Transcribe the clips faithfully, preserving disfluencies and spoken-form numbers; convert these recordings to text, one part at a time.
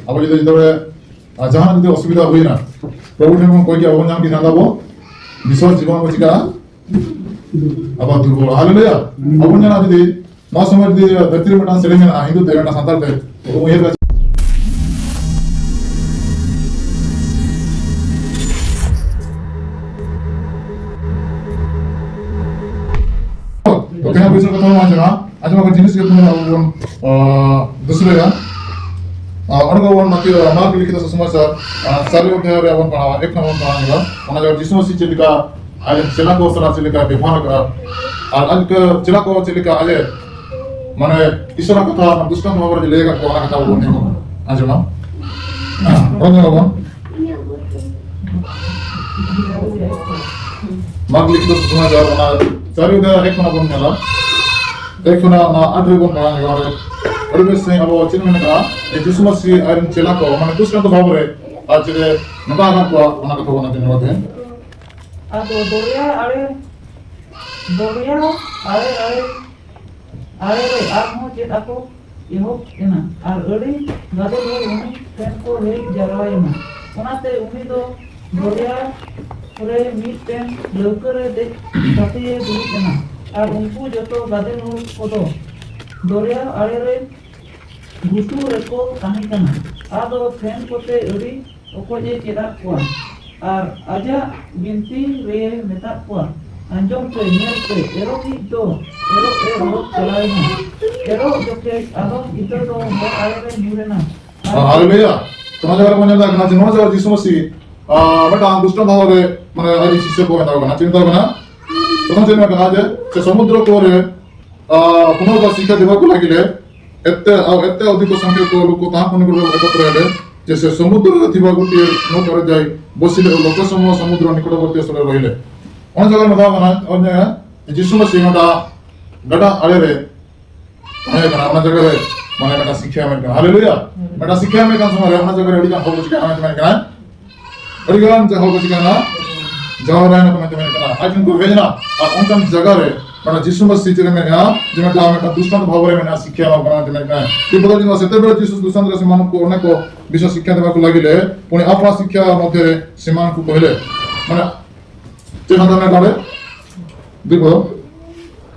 ᱟᱵᱚ ᱡᱩᱫᱤ ᱡᱚᱛᱚ ᱦᱚᱲ, ᱟᱨ ᱡᱟᱦᱟᱱᱟᱜ ᱡᱩᱫᱤ ᱚᱥᱩᱵᱤᱫᱷᱟ ᱦᱩᱭᱱᱟ, ᱯᱨᱚᱵᱷᱩ ᱴᱷᱮᱱ ᱵᱚᱱ ᱠᱚᱭ ᱜᱮᱭᱟ, ᱵᱟᱵᱚᱱ ᱧᱟᱢ ᱠᱮᱫᱟ, ᱟᱵᱚ ᱵᱤᱥᱣᱟᱥ ᱡᱤᱵᱚᱱ ᱵᱚᱱ ᱪᱤᱠᱟᱹᱜᱼᱟ? ᱟᱵᱟᱨ ᱫᱩᱨᱵᱚᱞ᱾ ᱦᱟᱞᱮᱞᱩᱭᱟ᱾ ᱟᱵᱚ ᱧᱮᱞᱟ ᱡᱩᱫᱤ ᱱᱚᱣᱟ ᱥᱚᱢᱚᱭ ᱡᱩᱫᱤ ᱫᱷᱟᱹᱨᱛᱤ ᱨᱮ ᱢᱤᱫᱴᱟᱝ ᱥᱮᱨᱮᱧ ᱢᱮᱱᱟᱜᱼᱟ, ᱦᱤᱱᱫᱩ ᱛᱮ, ᱢᱤᱫᱴᱟᱝ ᱥᱟᱱᱛᱟᱲ ᱛᱮ, ᱛᱚ ᱩᱭᱦᱟᱹᱨ ᱠᱟᱜ ᱛᱚ ᱛᱮᱦᱮᱧ ᱵᱤᱥᱚᱭ ᱠᱟᱛᱷᱟ ᱵᱚᱱ ᱟᱸᱡᱚᱢᱟ, ᱟᱸᱡᱚᱢ ᱟᱠᱟᱫ ᱡᱤᱱᱤᱥ ᱜᱮ ᱛᱮᱦᱮᱧ ᱟᱵᱚ ᱵᱚᱱ, ᱟᱸ, ᱫᱩᱥᱨᱟᱹᱭᱟ᱾ ᱟᱸ, ᱚᱸᱰᱮ ᱠᱚ ᱵᱚᱱ ᱢᱟᱛᱤ, ᱢᱟᱨᱠ ᱞᱤᱠᱷᱤᱛ ᱥᱩᱥᱚᱢᱟᱪᱟᱨ, ᱟᱸ, ᱪᱟᱨ ᱚᱫᱷᱭᱟᱭ ᱨᱮ ᱵᱚᱱ ᱯᱟᱲᱦᱟᱣᱟ, ᱮᱠ ᱱᱚᱢᱵᱚᱨ ᱯᱟᱲᱦᱟᱣ ᱦᱩᱭᱩᱜᱼᱟ᱾ ᱚᱱᱟ ᱡᱟᱦᱟᱸ ᱡᱤᱥᱩ ᱢᱟᱹᱥᱤ ᱪᱮᱫ ᱞᱮᱠᱟ ᱟᱡ ᱪᱮᱞᱟ ᱠᱚ ᱥᱟᱞᱟᱜ ᱪᱮᱫ ᱞᱮᱠᱟ ᱵᱮᱵᱚᱦᱟᱨ ᱟᱠᱟᱫᱼᱟ, ᱟᱨ ᱟᱡ ᱠᱚ ᱪᱮᱞᱟ ᱠᱚ ᱪᱮᱫ ᱞᱮᱠᱟ ᱟᱡ ᱢᱟᱱᱮ ᱤᱥᱚᱨᱟᱜ ᱠᱟᱛᱷᱟ ᱚᱱᱟ ᱫᱩᱥᱴᱟᱱᱛᱚ ᱵᱷᱟᱵᱮ ᱨᱮ ᱞᱟᱹᱭ ᱟᱠᱟᱫ ᱠᱚᱣᱟ, ᱚᱱᱟ ᱠᱟᱛᱷᱟ ᱵᱚᱱ ᱟᱸᱡᱚᱢᱟ᱾ ᱚᱱᱟ ᱧᱮᱞ ᱟᱵᱚᱱ᱾ ᱢᱟᱨᱠ ᱞᱤᱠᱷᱤᱛ ᱥᱩᱥᱚᱢᱟᱪᱟᱨ ᱚᱱᱟ ᱪᱟᱨ ᱚᱫᱷᱭᱟᱭ ᱮᱠ ᱠᱷᱚᱱᱟᱜ ᱵᱚᱱ ᱧᱮᱞᱟ᱾ ᱮᱠ ᱠᱷᱚᱱᱟᱜ ᱚᱱᱟ ᱟᱴ ᱨᱮᱵᱚᱱ ᱯᱟᱲᱦᱟᱣ ᱧᱚᱜᱟ᱾ ᱚᱸᱰᱮ ᱟᱹᱰᱤ ᱵᱮᱥ ᱥᱟᱺᱦᱤᱡ ᱟᱵᱚ ᱪᱮᱫ ᱢᱮᱱ ᱠᱟᱜᱼᱟ ᱡᱮ ᱡᱤᱥᱩ ᱢᱟᱹᱥᱤ ᱟᱡ ᱨᱮᱱ ᱪᱮᱞᱟ ᱠᱚ ᱢᱟᱱᱮ ᱫᱩᱥᱴᱟᱱᱛᱚ ᱵᱷᱟᱵᱮ ᱨᱨᱮ ᱟᱨ ᱪᱮᱫ ᱮ ᱢᱮᱛᱟ ᱟᱠᱟᱫ ᱠᱚᱣᱟ, ᱚᱱᱟ ᱠᱟᱛᱷᱟ ᱵᱚᱱ ᱟᱸᱡᱚᱢ ᱧᱚᱜᱟ ᱛᱮᱦᱮᱧ᱾ ᱟᱫᱚ ᱫᱚᱨᱭᱟ ᱟᱲᱮ, ᱫᱚᱨᱭᱟ ᱟᱲᱮ ᱟᱲᱮ, ᱟᱲᱮ ᱨᱮ ᱟᱨᱦᱚᱸ ᱪᱮᱫ ᱟᱠᱚ ᱮᱦᱚᱵ ᱮᱱᱟ, ᱟᱨ ᱟᱹᱰᱤ ᱜᱟᱫᱮᱞ ᱦᱚᱲ ᱩᱱᱤ ᱴᱷᱮᱱ ᱠᱚ ᱦᱮᱡ ᱡᱟᱨᱣᱟᱭᱮᱱᱟ᱾ ᱚᱱᱟᱛᱮ ᱩᱱᱤ ᱫᱚ ᱫᱚᱨᱭᱟ ᱨᱮ ᱢᱤᱫᱴᱮᱱ ᱞᱟᱹᱣᱠᱟᱹ ᱨᱮ ᱫᱮᱡ ᱠᱟᱛᱮᱭ ᱫᱩᱲᱩᱵ ᱮᱱᱟ, ᱟᱨ ᱩᱱᱠᱩ ᱡᱚᱛᱚ ᱜᱟᱫᱮᱞ ᱦᱚᱲ ᱠᱚᱫᱚ ᱫᱚᱨᱭᱟ ᱟᱲᱮ ᱨᱮ ᱜᱷᱩᱴᱩ ᱨᱮᱠᱚ ᱛᱟᱦᱮᱸ ᱠᱟᱱᱟ᱾ ᱟᱫᱚ ᱯᱷᱮᱱ ᱠᱚᱛᱮ ᱟᱹᱰᱤ ᱚᱠᱚᱡ ᱮ ᱪᱮᱫ ᱟᱫ ᱠᱚᱣᱟ, ᱟᱨ ᱟᱡᱟᱜ ᱵᱤᱱᱛᱤ ᱨᱮᱭ ᱢᱮᱛᱟᱫ ᱠᱚᱣᱟ, "ᱟᱸᱡᱚᱢ ᱯᱮ, ᱧᱮᱞ ᱯᱮ, ᱮᱨᱚᱜᱤᱡ ᱫᱚ ᱮᱨᱚᱜ ᱮ ᱚᱰᱚᱠ ᱪᱟᱞᱟᱣᱮᱱᱟ᱾ ᱮᱨᱚᱜ ᱡᱚᱠᱷᱮᱡ ᱟᱫᱚᱢ ᱤᱛᱟᱹ ᱫᱚ ᱦᱚᱨ ᱟᱲᱮ ᱨᱮ ᱧᱩᱨ ᱮᱱᱟ᱾" ᱟᱨ ᱦᱟᱞᱮᱞᱩᱭᱟ᱾ ᱛᱚ ᱱᱚᱣᱟ ᱡᱟᱭᱜᱟ ᱨᱮᱵᱚᱱ ᱧᱮᱞ ᱫᱟᱲᱮᱭᱟᱜ ᱠᱟᱱᱟ ᱡᱮ ᱱᱚᱣᱟ ᱡᱟᱭᱜᱟ ᱡᱤᱥᱩ ᱢᱟᱹᱥᱤ, ᱟᱨ ᱢᱤᱫᱴᱟᱝ ᱫᱩᱥᱴᱟᱱᱛᱚ ᱵᱷᱟᱵᱮ ᱨᱮ, ᱢᱟᱱᱮ, ᱟᱡ ᱨᱮᱱ ᱥᱤᱥᱭᱚ ᱠᱚ ᱢᱮᱛᱟ ᱠᱚ ᱠᱟᱱᱟ᱾ ᱪᱮᱫ ᱢᱮᱛᱟ ᱠᱚ ᱠᱟᱱᱟ? ᱯᱨᱚᱛᱷᱚᱢ ᱪᱮᱫ ᱢᱮᱱᱟᱜ ᱠᱟᱱᱟ ᱡᱮ, ᱥᱮ ᱥᱚᱢᱩᱫᱨᱚ ᱠᱚᱨᱮ, ᱟᱨ ᱯᱩᱱᱚᱨᱵᱟᱨ ᱥᱤᱠᱷᱟ ᱫᱮᱵᱟ ᱠᱚ ᱞᱟᱹᱜᱤᱫ ᱞᱮ, ᱮᱛᱮ, ᱟᱨ ᱮᱛᱮ ᱚᱫᱷᱤᱠ ᱥᱚᱝᱠᱷᱭᱚᱠ ᱞᱳᱠ ᱛᱟᱦᱟᱸ ᱠᱷᱚᱱ ᱠᱚ ᱮᱠᱚᱛᱨᱚ ᱞᱮ, ᱡᱮ ᱥᱮ ᱥᱚᱢᱩᱫᱨᱚ ᱨᱮ ᱛᱷᱤᱵᱟ ᱜᱩᱴᱤᱭᱮ ᱱᱚ ᱠᱚᱨᱮ ᱡᱟᱭ ᱵᱚᱥᱤᱞᱮ ᱞᱳᱠ ᱥᱚᱢᱩᱦ ᱥᱚᱢᱩᱫᱨᱚ ᱱᱤᱠᱚᱴᱚᱵᱚᱨᱛᱤ ᱥᱚᱨᱮ ᱨᱚᱦᱤᱞᱮ᱾ ᱚᱱᱟ ᱡᱟᱭᱜᱟ ᱨᱮ ᱢᱮᱛᱟ ᱠᱟᱱᱟ, ᱚᱱᱮ ᱡᱤᱥᱩ ᱢᱟᱹᱥᱤ ᱱᱚᱰᱟ ᱜᱟᱰᱟ ᱟᱲᱮ ᱨᱮ ᱛᱟᱦᱮᱸ ᱠᱟᱱᱟ, ᱚᱱᱟ ᱡᱟᱭᱜᱟ ᱨᱮ ᱢᱟᱱᱮ ᱢᱤᱫᱴᱟᱝ ᱥᱤᱠᱷᱭᱟ ᱮᱢᱮᱫ ᱠᱟᱱᱟ᱾ ᱦᱟᱞᱮᱞᱩᱭᱟ᱾ ᱢᱤᱫᱴᱟᱝ ᱥᱤᱠᱷᱭᱟ ᱮᱢᱮᱫ ᱠᱟᱱ ᱥᱚᱢᱚᱭ ᱨᱮ ᱚᱱᱟ ᱡᱟᱭᱜᱟ ᱨᱮ ᱟᱹᱰᱤ ᱜᱟᱱ ᱦᱚᱲ ᱠᱚ ᱪᱤᱠᱟᱹ ᱮᱢᱮᱫ ᱠᱟᱱᱟ, ᱟᱹᱰᱤ ᱜᱟᱱ ᱡᱮ ᱦᱚᱲ ᱠᱚ ᱪᱤᱠᱟᱹᱭᱮᱱᱟ, ᱡᱟᱣᱨᱟᱭᱮᱱᱟ ᱠᱚ ᱢᱮᱱᱛᱮ ᱢᱮᱱ ᱠᱟᱱᱟ᱾ ᱟᱡ ᱴᱷᱮᱱ ᱠᱚ ᱦᱮᱡ ᱮᱱᱟ ᱟᱨ ᱚᱱᱠᱟᱱ ᱡᱟᱭᱜᱟ ᱨᱮ ᱢᱟᱱᱮ ᱡᱤᱥᱩ ᱢᱟᱥᱤ ᱪᱮᱫ ᱮ ᱢᱮᱱᱮᱜᱼᱟ? ᱡᱮ ᱢᱤᱫᱴᱟᱝ, ᱢᱤᱫᱴᱟᱝ ᱫᱨᱤᱥᱴᱟᱱᱛᱚ ᱵᱷᱟᱵᱚ ᱨᱮ ᱢᱮᱱᱟᱜᱼᱟ, ᱥᱤᱠᱠᱷᱟ ᱮᱢᱟ ᱠᱚ ᱠᱟᱱᱟ, ᱡᱮ ᱢᱮᱱᱮᱜᱼᱟ, ᱛᱤᱨᱯᱚᱫ ᱨᱮ ᱥᱮᱛᱮ ᱵᱮᱲᱟ ᱡᱤᱥᱩ ᱫᱨᱤᱥᱴᱟᱱᱛᱚ ᱨᱮ ᱥᱮ ᱢᱟᱱᱩ ᱠᱚ ᱚᱱᱮ ᱠᱚ ᱵᱤᱥᱚᱭ ᱥᱤᱠᱠᱷᱟ ᱫᱮᱵᱟ ᱠᱚ ᱞᱟᱹᱜᱤᱫ ᱞᱮ, ᱯᱩᱱᱤ ᱟᱯᱨᱟ ᱥᱤᱠᱠᱷᱟ ᱢᱚᱫᱷᱭᱮ ᱨᱮ ᱥᱮ ᱢᱟᱱᱩ ᱠᱚ ᱠᱚᱦᱮᱞᱮ᱾ ᱢᱟᱱᱮ ᱪᱮᱫ ᱦᱟᱱᱛᱮ ᱢᱮᱱᱮᱜᱼᱟ ᱚᱸᱰᱮ? ᱫᱤᱯᱚᱫ᱾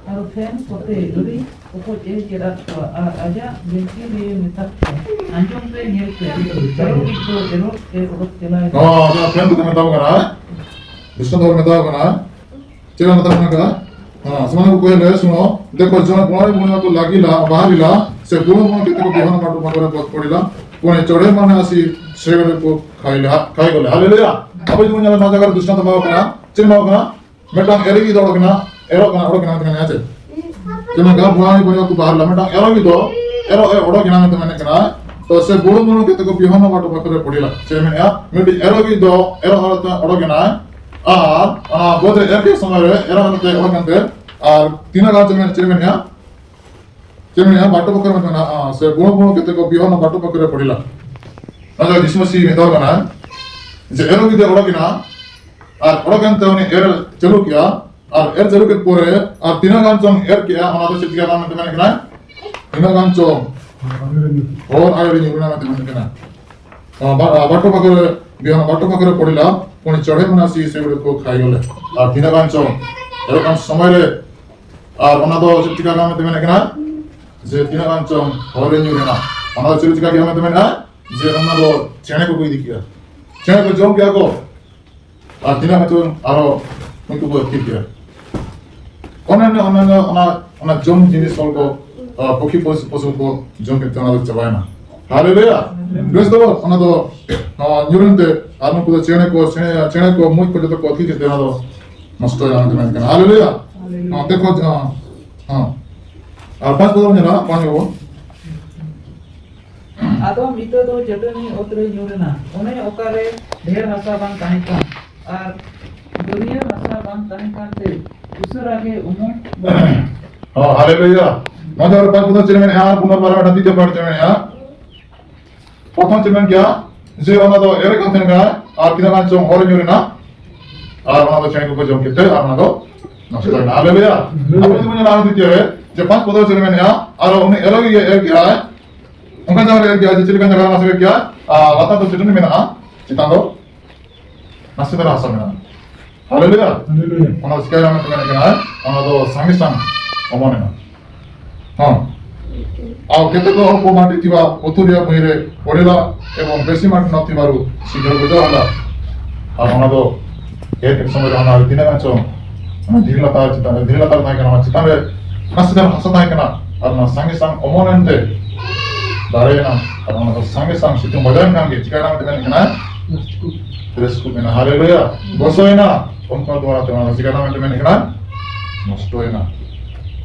ᱟᱨ ᱯᱷᱮᱱ ᱠᱚᱛᱮ ᱟᱹᱰᱤ ᱚᱠᱚᱡ ᱮ ᱪᱮᱫ ᱟᱫ ᱠᱚᱣᱟ ᱟᱨ ᱟᱡᱟᱜ ᱵᱤᱱᱛᱤ ᱨᱮ ᱢᱮᱛᱟ ᱠᱚᱣᱟ, ᱟᱸᱡᱚᱢ ᱯᱮ, ᱧᱮᱞ ᱯᱮ, ᱮᱨᱚᱜᱤᱡ ᱫᱚ ᱮᱨᱚᱜ ᱮ ᱚᱰᱚᱠ ᱪᱟᱞᱟᱣ ᱮᱱᱟ᱾ ᱦᱚᱸ, ᱚᱱᱟ ᱯᱷᱮᱱ ᱠᱚᱛᱮ ᱢᱮᱛᱟ ᱠᱚ ᱠᱟᱱᱟ᱾ ᱫᱨᱤᱥᱴᱟᱱᱛᱚ ᱢᱮᱛᱟ ᱠᱚ ᱠᱟᱱᱟ᱾ ᱪᱮᱫ ᱮ ᱢᱮᱛᱟ ᱠᱚ ᱠᱟᱱᱟ? ᱦᱮᱸ, ᱥᱮ ᱢᱟᱱᱩ ᱠᱚ ᱠᱚᱦᱮᱞᱮ, ᱥᱩᱱᱚ, ᱫᱮᱠᱷᱚ, ᱡᱚᱱ ᱵᱚᱬᱟᱭ ᱵᱚᱬᱟ ᱠᱚ ᱞᱟᱜᱤᱞᱟ, ᱵᱟᱦᱟᱨᱤᱞᱟ, ᱥᱮ ᱵᱩᱲᱚ ᱢᱚᱱ ᱠᱮᱛᱮ ᱠᱚ ᱵᱤᱦᱚᱱ ᱵᱟᱴᱩ ᱯᱟᱠᱚᱨᱮ ᱯᱚᱛ ᱯᱚᱲᱤᱞᱟ, ᱯᱩᱱᱮ ᱪᱚᱲᱮ ᱢᱟᱱᱮ ᱟᱥᱤ ᱥᱮᱜᱚᱨᱮ ᱠᱚ ᱠᱷᱟᱭᱞᱟ, ᱠᱷᱟᱭ ᱜᱚᱞᱮ᱾ ᱦᱟᱞᱮᱞᱩᱭᱟ᱾ ᱟᱵᱚ ᱡᱩᱫᱤ ᱵᱚᱱ ᱧᱮᱞᱟ, ᱱᱚᱣᱟ ᱡᱟᱭᱜᱟ ᱨᱮ ᱫᱨᱤᱥᱴᱟᱱᱛᱚ ᱮᱢᱟ ᱠᱚ ᱠᱟᱱᱟ᱾ ᱪᱮᱫ ᱮᱢᱟ ᱠᱚ ᱠᱟᱱᱟ? ᱢᱤᱫᱴᱟᱝ ᱮᱨᱚᱜᱤᱡ ᱫᱚ ᱚᱰᱚᱠ ᱮᱱᱟ, ᱮᱨᱚᱜ ᱠᱟᱱᱟ, ᱚᱰᱚᱠ ᱮᱱᱟ ᱢᱮᱱᱛᱮ ᱢᱮᱱᱟ ᱪᱮᱫ? ᱡᱮᱢᱚᱱ ᱜᱟ ᱵᱩᱲᱟᱭ ᱵᱚᱭᱦᱟ ᱠᱚ ᱵᱟᱦᱟᱨ ᱞᱟ, ᱢᱤᱫᱴᱟᱝ ᱮᱨᱚᱜᱤᱡ ᱫᱚ, ᱮᱨᱚᱜ ᱮ ᱚᱰᱚᱠ ᱮᱱᱟ ᱢᱮᱱᱛᱮ ᱢᱮᱱᱮᱫ ᱠᱟᱱᱟ᱾ ᱛᱚ ᱥᱮ ᱵᱩᱲᱩ ᱵᱩᱲᱩ ᱠᱟᱛᱮ ᱠᱚ ᱵᱤᱦᱚᱱ ᱵᱟᱴᱩ ᱯᱟᱠᱚᱨᱮ ᱯᱚᱲᱤᱞᱟ᱾ ᱪᱮᱫ ᱢᱮᱱᱮᱜᱼᱟ? ᱢᱤᱫᱴᱤᱡ ᱮᱨᱚᱜᱤᱡ ᱫᱚ, ᱮᱨᱚᱜ ᱦᱚᱨᱛᱮ ᱚᱰᱚᱠ ᱮᱱᱟᱭ, ᱟᱨ ᱚᱱᱟ ᱵᱟᱹᱫᱽ ᱨᱮ ᱮᱨ ᱠᱮᱫ ᱥᱚᱢᱚᱭ ᱨᱮ, ᱮᱨᱚᱜ ᱦᱚᱨᱛᱮ ᱚᱰᱚᱠ ᱮᱱᱛᱮ, ᱟᱨ ᱛᱤᱱᱟᱹᱜ ᱜᱟᱱ ᱪᱮᱫ ᱢᱮᱱ-, ᱪᱮᱫ ᱢᱮᱱᱮᱜᱼᱟ? ᱪᱮᱫ ᱢᱮᱱᱮᱜᱼᱟ? ᱵᱟᱴᱩ ᱯᱟᱠᱚᱨᱮ ᱢᱮᱱᱟᱜᱼᱟ, ᱥᱮ ᱵᱩᱲᱩ ᱵᱩᱲᱩ ᱠᱟᱛᱮ ᱠᱚ ᱵᱤᱦᱚᱱ ᱵᱟᱴᱩ ᱯᱟᱠᱚᱨᱮ ᱯᱚᱲᱤᱞᱟ᱾ ᱱᱚᱣᱟ ᱫᱚ ᱡᱤᱥᱩ ᱢᱟᱥᱤ ᱢᱮᱛᱟᱣ ᱠᱟᱱᱟ, ᱡᱮ ᱮᱨᱚᱜᱤᱡ ᱫᱚ ᱚᱰᱚᱠ ᱮᱱᱟ, ᱟᱨ ᱚᱰᱚᱠ ᱮᱱᱛᱮ ᱩᱱᱤ ᱮᱨ ᱪᱟᱹᱞᱩ ᱠᱮᱜᱼᱟ, ᱟᱨ ᱮᱨ ᱪᱟᱹᱞᱩ ᱠᱮᱫ ᱯᱚᱨᱮ, ᱟᱨ ᱛᱤᱱᱟᱹᱜ ᱜᱟᱱ ᱪᱚᱝ ᱮᱨ ᱠᱮᱜᱼᱟ, ᱚᱱᱟ ᱫᱚ ᱪᱮᱫ ᱪᱤᱠᱟᱹ ᱠᱟᱱᱟ ᱢᱮᱱᱛᱮ ᱢᱮᱱᱮᱫ ᱠᱟᱱᱟᱭ? ᱛᱤᱱᱟᱹᱜ ᱜᱟᱱ ᱪᱚᱝ ᱦᱚᱨ ᱟᱲᱮ ᱨᱮ ᱧᱩᱨᱩ ᱮᱱᱟ ᱢᱮᱱᱛᱮ ᱢᱮᱱᱮᱫ ᱠᱟᱱᱟ᱾ ᱟᱨ ᱵᱟ-, ᱟᱨ ᱵᱟᱴᱚ ᱯᱟᱠᱚᱨᱮ, ᱵᱤᱦᱟᱱᱟ ᱵᱟᱴᱚ ᱯᱟᱠᱚᱨᱮ ᱯᱚᱲᱤᱞᱟ, ᱯᱩᱱᱤ ᱪᱚᱲᱮ ᱢᱮᱱᱟ ᱥᱤ ᱥᱮ ᱵᱚᱞᱮ ᱠᱚ ᱠᱷᱟᱭ ᱜᱚᱞᱮ᱾ ᱟᱨ ᱛᱤᱱᱟᱹᱜ ᱜᱟᱱ ᱪᱚᱝ ᱮᱨᱚᱜ ᱠᱟᱱ ᱥᱚᱢᱚᱭ ᱨᱮ, ᱟᱨ ᱚᱱᱟ ᱫᱚ ᱪᱮᱫ ᱪᱤᱠᱟᱹ ᱠᱟᱱᱟ ᱢᱮᱱᱛᱮ ᱢᱮᱱᱮᱫ ᱠᱟᱱᱟ? ᱡᱮ ᱛᱤᱱᱟᱹᱜ ᱜᱟᱱ ᱪᱚᱝ ᱦᱚᱨ ᱨᱮ ᱧᱩᱨ ᱮᱱᱟ᱾ ᱚᱱᱟ ᱫᱚ ᱪᱮᱫ ᱪᱤᱠᱟᱹ ᱠᱮᱜᱼᱟ ᱢᱮᱱᱛᱮ ᱢᱮᱱᱮᱫᱼᱟ? ᱡᱮ ᱚᱱᱟ ᱫᱚ ᱪᱮᱬᱮ ᱠᱚᱠᱚ ᱤᱫᱤ ᱠᱮᱜᱼᱟ᱾ ᱪᱮᱬᱮ ᱠᱚ ᱡᱚᱢ ᱠᱮᱜᱼᱟ ᱠᱚ᱾ ᱟᱨ ᱛᱤᱱᱟᱹᱜ ᱦᱚᱭᱛᱳ ᱟᱨᱚ ᱩᱱᱠᱩ ᱠᱚ ᱟᱹᱛᱠᱤᱨ ᱠᱮᱫᱟ᱾ ᱚᱱᱮ ᱚᱱᱮ, ᱚᱱᱮ ᱚᱱᱮ ᱚᱱᱟ, ᱚᱱᱟ ᱡᱚᱢ ᱡᱤᱱᱤᱥ ᱦᱚᱲ ᱠᱚ, ᱟ, ᱯᱚᱠᱷᱤ ᱯᱚᱥᱩ, ᱯᱚᱥᱩ ᱠᱚ ᱡᱚᱢ ᱠᱮᱫ ᱛᱮ ᱚᱱᱟ ᱫᱚ ᱪᱟᱵᱟᱭᱮᱱᱟ᱾ ᱦᱟᱞᱮᱞᱩᱭᱟ! ᱵᱮᱥ ᱫᱚ ᱚᱱᱟ ᱫᱚ, ᱟ, ᱧᱩᱨᱮᱱ ᱛᱮ, ᱟᱨ ᱩᱱᱠᱩ ᱫᱚ ᱪᱮᱬᱮ ᱠᱚ, ᱪᱮᱬᱮ, ᱪᱮᱬᱮ ᱠᱚ, ᱢᱩᱡ ᱠᱚ ᱡᱚᱛᱚ ᱠᱚ ᱟᱹᱛᱠᱤᱨ ᱠᱮᱫ ᱛᱮ ᱚᱱᱟ ᱫᱚ ᱱᱚᱥᱴᱚᱭᱮᱱᱟ ᱢᱮᱱᱛᱮ ᱢᱮᱱ ᱠᱟᱱᱟ᱾ ᱦᱟᱞᱮᱞᱩᱭᱟ! ᱱᱚᱛᱮ ᱠᱷᱚᱱ, ᱟ, ᱦᱚᱸ᱾ ᱟᱨ ᱯᱟᱸᱪ ᱯᱚᱫ ᱵᱚᱱ ᱧᱮᱞᱟ, ᱯᱟᱸᱪ ᱵᱚᱱ᱾ ᱟᱫᱚᱢ ᱤᱛᱟᱹ ᱫᱚ ᱪᱟᱹᱴᱟᱹᱱᱤ ᱚᱛ ᱨᱮ ᱧᱩᱨ ᱮᱱᱟ, ᱚᱱᱮ ᱚᱠᱟᱨᱮ ᱰᱷᱮᱨ ᱦᱟᱥᱟ ᱵᱟᱝ ᱛᱟᱦᱮᱸ ᱠᱟᱱ, ᱟᱨ ᱵᱟᱹᱨᱭᱟᱹ ᱦᱟᱥᱟ ᱵᱟᱝ ᱛᱟᱦᱮᱸ ᱠᱟᱱᱛᱮ ᱩᱥᱟᱹᱨᱟ ᱜᱮ ᱩᱢᱩᱞ ᱜᱚᱫ ᱮᱱᱟ᱾ ᱦᱚᱸ, ᱦᱟᱞᱮᱞᱩᱭᱟ᱾ ᱱᱚᱣᱟ ᱫᱚ ᱟᱨ ᱯᱟᱸᱪ ᱯᱚᱫ ᱪᱮᱫ ᱢᱮᱱᱮᱜᱼᱟ? ᱯᱩᱱᱚᱨᱵᱟᱨ ᱢᱤᱫᱴᱟᱝ ᱛᱤᱛᱭᱚ ᱯᱟᱴ ᱪᱮᱫ ᱢᱮᱱᱮᱜᱼᱟ? ᱯᱨᱚᱛᱷᱚᱢ ᱪᱮᱫ ᱢᱮᱱ ᱜᱮᱭᱟ? ᱡᱮ ᱚᱱᱟ ᱫᱚ ᱮᱨᱮ ᱠᱟᱱ ᱛᱟᱦᱮᱸ ᱠᱟᱱᱟ, ᱟᱨ ᱛᱤᱱᱟᱹᱜ ᱜᱟᱱ ᱪᱚᱝ ᱦᱚᱨ ᱨᱮ ᱧᱩᱨ ᱮᱱᱟ, ᱟᱨ ᱚᱱᱟ ᱫᱚ ᱪᱮᱬᱮ ᱠᱚᱠᱚ ᱡᱚᱢ ᱠᱮᱫ ᱛᱮ, ᱟᱨ ᱚᱱᱟ ᱫᱚ ᱱᱚᱥᱴᱚᱭᱮᱱᱟ᱾ ᱦᱟᱞᱮᱞᱩᱭᱟ᱾ ᱟᱵᱚ ᱡᱩᱫᱤ ᱵᱚᱱ ᱧᱮᱞᱟ ᱟᱨ ᱫᱤᱛᱤᱭᱚ ᱨᱮ, ᱡᱮ ᱯᱟᱸᱪ ᱯᱚᱫ ᱨᱮ ᱪᱮᱫ ᱢᱮᱱᱟᱜᱼᱟ? ᱟᱨ ᱩᱱᱤ ᱮᱞᱚᱜ ᱜᱮ ᱮᱨ ᱠᱮᱜᱼᱟᱭ᱾ ᱚᱱᱠᱟ ᱡᱟᱭᱜᱟ ᱨᱮ ᱮᱨ ᱠᱮᱜᱼᱟᱭ, ᱡᱮ ᱪᱮᱫ ᱞᱮᱠᱟᱱ ᱡᱟᱭᱜᱟ ᱨᱮ ᱮᱨ ᱠᱮᱜᱼᱟᱭ? ᱟᱨ ᱞᱟᱛᱟᱨ ᱫᱚ ᱪᱟᱹᱴᱟᱹᱱᱤ ᱢᱮᱱᱟᱜᱼᱟ, ᱪᱮᱛᱟᱱ ᱫᱚ ᱱᱟᱥᱮ ᱫᱷᱟᱨᱟ ᱦᱟᱥᱟ ᱢᱮᱱᱟᱜᱼᱟ᱾ ᱦᱟᱞᱮᱞᱩᱭᱟ᱾ ᱦᱟᱞᱮᱞᱩᱭᱟ᱾ ᱚᱱᱟ ᱪᱤᱠᱟᱹᱭᱮᱱᱟ ᱢᱮᱱᱛᱮ ᱢᱮᱱᱮᱫ ᱠᱟᱱᱟ, ᱚᱱᱟ ᱫᱚ ᱥᱟᱸᱜᱮ ᱥᱟᱝ ᱚᱢᱚᱱᱮᱱᱟ᱾ ᱦᱚᱸ᱾ ଆଉ କେତେକ ଅଳ୍ପ ମାଟି ଥିବା ପଥୁରିଆ ଭୂଇଁରେ ପଡ଼ିଲା ଏବଂ ବେଶୀ ମାଟି ନଥିବାରୁ ଶୀଘ୍ର ଗଜା ହେଲା। ଆଉ ᱚᱱᱟ ᱫᱚ ᱮᱨ ᱥᱚᱢᱚᱭ ᱨᱮ ᱚᱱᱟ ᱛᱤᱱᱟᱹᱜ ᱜᱟᱱ ᱪᱚᱝ ᱚᱱᱟ ᱫᱷᱤᱨᱤ ᱞᱟᱛᱟᱨ ᱪᱮᱛᱟᱱ ᱨᱮ, ᱫᱷᱤᱨᱤ ᱞᱟᱛᱟᱨ ᱛᱟᱦᱮᱸ ᱠᱟᱱᱟ, ᱚᱱᱟ ᱪᱮᱛᱟᱱ ᱨᱮ ᱱᱟᱥᱮ ᱫᱷᱟᱨᱟ ᱦᱟᱥᱟ ᱛᱟᱦᱮᱸ ᱠᱟᱱᱟ, ᱟᱨ ᱚᱱᱟ ᱥᱟᱸᱜᱮ ᱥᱟᱝ ᱚᱢᱚᱱ ᱮᱱᱛᱮ ᱫᱟᱨᱮᱭᱮᱱᱟ, ᱟᱨ ᱚᱱᱟ ᱫᱚ ᱥᱟᱸᱜᱮ ᱥᱟᱝ ᱥᱤᱛᱩᱝ ᱵᱟᱡᱟᱣᱮᱱ ᱠᱷᱟᱱ ᱜᱮ ᱪᱤᱠᱟᱭᱮᱱᱟ ᱢᱮᱱᱛᱮ ᱢᱮᱱ ᱠᱟᱱᱟ? ᱨᱟᱹᱥᱠᱟᱹ ᱢᱮᱱᱟ, ᱦᱟᱞᱮᱞᱩᱭᱟ᱾ ᱜᱚᱥᱚᱭᱮᱱᱟ, ᱚᱱᱠᱟ ᱫᱚ ᱚᱱᱟ ᱫᱚ ᱪᱤᱠᱟᱭᱮᱱᱟ ᱢᱮᱱᱛᱮ ᱢᱮᱱ ᱠᱟᱱᱟ? ᱱᱚᱥᱴᱚᱭᱮᱱᱟ᱾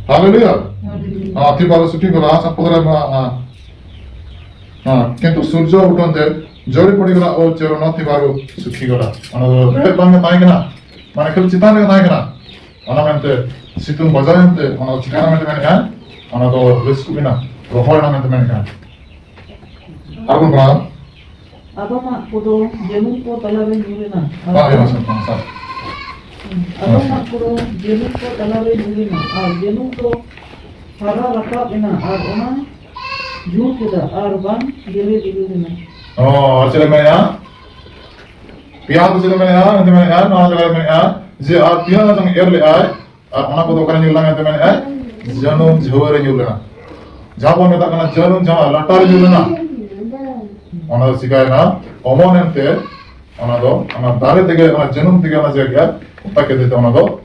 ᱦᱟᱞᱮᱞᱩᱭᱟ᱾ ᱦᱟᱞᱮᱞᱩᱭᱟ᱾ ᱟᱨ ᱛᱤ ᱵᱟᱨ ᱥᱩᱴᱤ ᱠᱚ ᱞᱟᱦᱟ ᱥᱟᱯᱚᱫ ᱨᱮ ᱢᱟ, ᱦᱮᱸ, ᱠᱤᱱᱛᱩ ᱥᱩᱨᱡᱚ ᱩᱴᱷᱚᱱ ᱛᱮ ᱡᱚᱲᱤ ᱯᱚᱲᱤ ᱜᱚᱞᱟ ᱚᱞ ᱪᱮᱨᱚ ᱱᱚᱛᱤ ᱵᱟᱨᱩ ᱥᱩᱠᱷᱤ ᱜᱚᱞᱟ᱾ ᱚᱱᱟ ᱫᱚ ᱨᱮᱦᱮᱫ ᱵᱟᱝ ᱜᱮ ᱛᱟᱦᱮᱸ ᱠᱟᱱᱟ, ᱢᱟᱱᱮ ᱠᱷᱟᱹᱞᱤ ᱪᱮᱛᱟᱱ ᱨᱮᱜᱮ ᱛᱟᱦᱮᱸ ᱠᱟᱱᱟ᱾ ᱚᱱᱟ ᱢᱮᱱᱛᱮ ᱥᱤᱛᱩᱝ ᱵᱟᱡᱟᱣ ᱮᱱᱛᱮ ᱚᱱᱟ ᱫᱚ ᱪᱤᱠᱟᱹᱭᱮᱱᱟ ᱢᱮᱱᱛᱮ ᱢᱮᱱᱮᱫᱼᱟ? ᱚᱱᱟ ᱫᱚ ᱨᱟᱹᱥᱠᱩ ᱮᱱᱟ, ᱨᱚᱦᱚᱲ ᱮᱱᱟ ᱢᱮᱱᱛᱮ ᱢᱮᱱᱮᱫᱼᱟ᱾ ᱟᱨ ᱵᱚᱱ ᱯᱟᱲᱦᱟᱣ᱾ ᱟᱫᱚᱢᱟᱜ ᱠᱚᱫᱚ ᱡᱟᱹᱱᱩᱢ ᱠᱚ ᱛᱟᱞᱟᱨᱮ ᱧᱩᱨ ᱮᱱᱟ᱾ ᱟᱨ ᱵᱟᱝ, ᱟᱫᱚᱢ-, ᱵᱟᱝ, ᱵᱟᱝ, ᱵᱟᱝ᱾ ᱟᱫᱚᱢᱟᱜ ᱠᱚᱫᱚ ᱡᱟᱹᱱᱩᱢ ᱠᱚ ᱛᱟᱞᱟᱨᱮ ᱧᱩᱨ ᱮᱱᱟ, ᱟᱨ ᱡᱟᱹᱱᱩᱢ ᱫᱚ ᱦᱟᱨᱟ ᱨᱟᱠᱟᱵ ᱮᱱᱟ, ᱟᱨ ᱚᱱᱟ ᱡᱷᱩᱲ ᱠᱮᱫᱟ, ᱟᱨ ᱵᱟᱝ ᱜᱮᱞᱮ ᱵᱤᱞᱤ ᱞᱮᱱᱟ᱾ ᱚ, ᱟᱨ ᱪᱮᱫ ᱞᱮ ᱢᱮᱱᱮᱫᱼᱟ? ᱯᱮᱭᱟ ᱫᱚ ᱪᱮᱫ ᱞᱮ ᱢᱮᱱᱮᱫᱼᱟ? ᱢᱮᱱᱛᱮ ᱢᱮᱱᱮᱫᱼᱟ, ᱱᱚᱣᱟ ᱡᱟᱭᱜᱟ ᱨᱮ ᱢᱮᱱᱮᱫᱼᱟ ᱡᱮ, ᱟᱨ ᱛᱤᱱᱟᱹᱜ ᱜᱟᱱ ᱮᱨ ᱞᱮᱫᱼᱟᱭ, ᱟᱨ ᱚᱱᱟ ᱠᱚᱫᱚ ᱚᱠᱟᱨᱮ ᱧᱩᱨ ᱞᱮᱱᱟ ᱢᱮᱱᱛᱮ ᱢᱮᱱᱮᱫᱼᱟᱭ? ᱡᱟᱹᱱᱩᱢ ᱡᱷᱟᱹᱣᱟᱹ ᱨᱮ ᱧᱩᱨ ᱞᱮᱱᱟ᱾ ᱡᱟᱦᱟᱸ ᱵᱚᱱ ᱢᱮᱛᱟᱜ ᱠᱟᱱᱟ ᱡᱟᱹᱱᱩᱢ ᱡᱷᱟᱹᱣᱟᱹ, ᱞᱟᱴᱟ ᱨᱮ ᱧᱩᱨ ᱞᱮᱱᱟ᱾ ᱚᱱᱟ ᱫᱚ ᱪᱤᱠᱟᱭᱮᱱᱟ? ᱚᱢᱚᱱ ᱮᱱᱛᱮ ᱚᱱᱟ ᱫᱚ, ᱚᱱᱟ ᱫᱟᱨᱮ ᱛᱮᱜᱮ, ᱚᱱᱟ ᱡᱟᱹᱱᱩᱢ ᱛᱮᱜᱮ ᱚᱱᱟ ᱡᱟᱭᱜᱟ ᱚᱛᱟ ᱠᱮᱫ ᱛᱮ ᱚᱱᱟ ᱫᱚ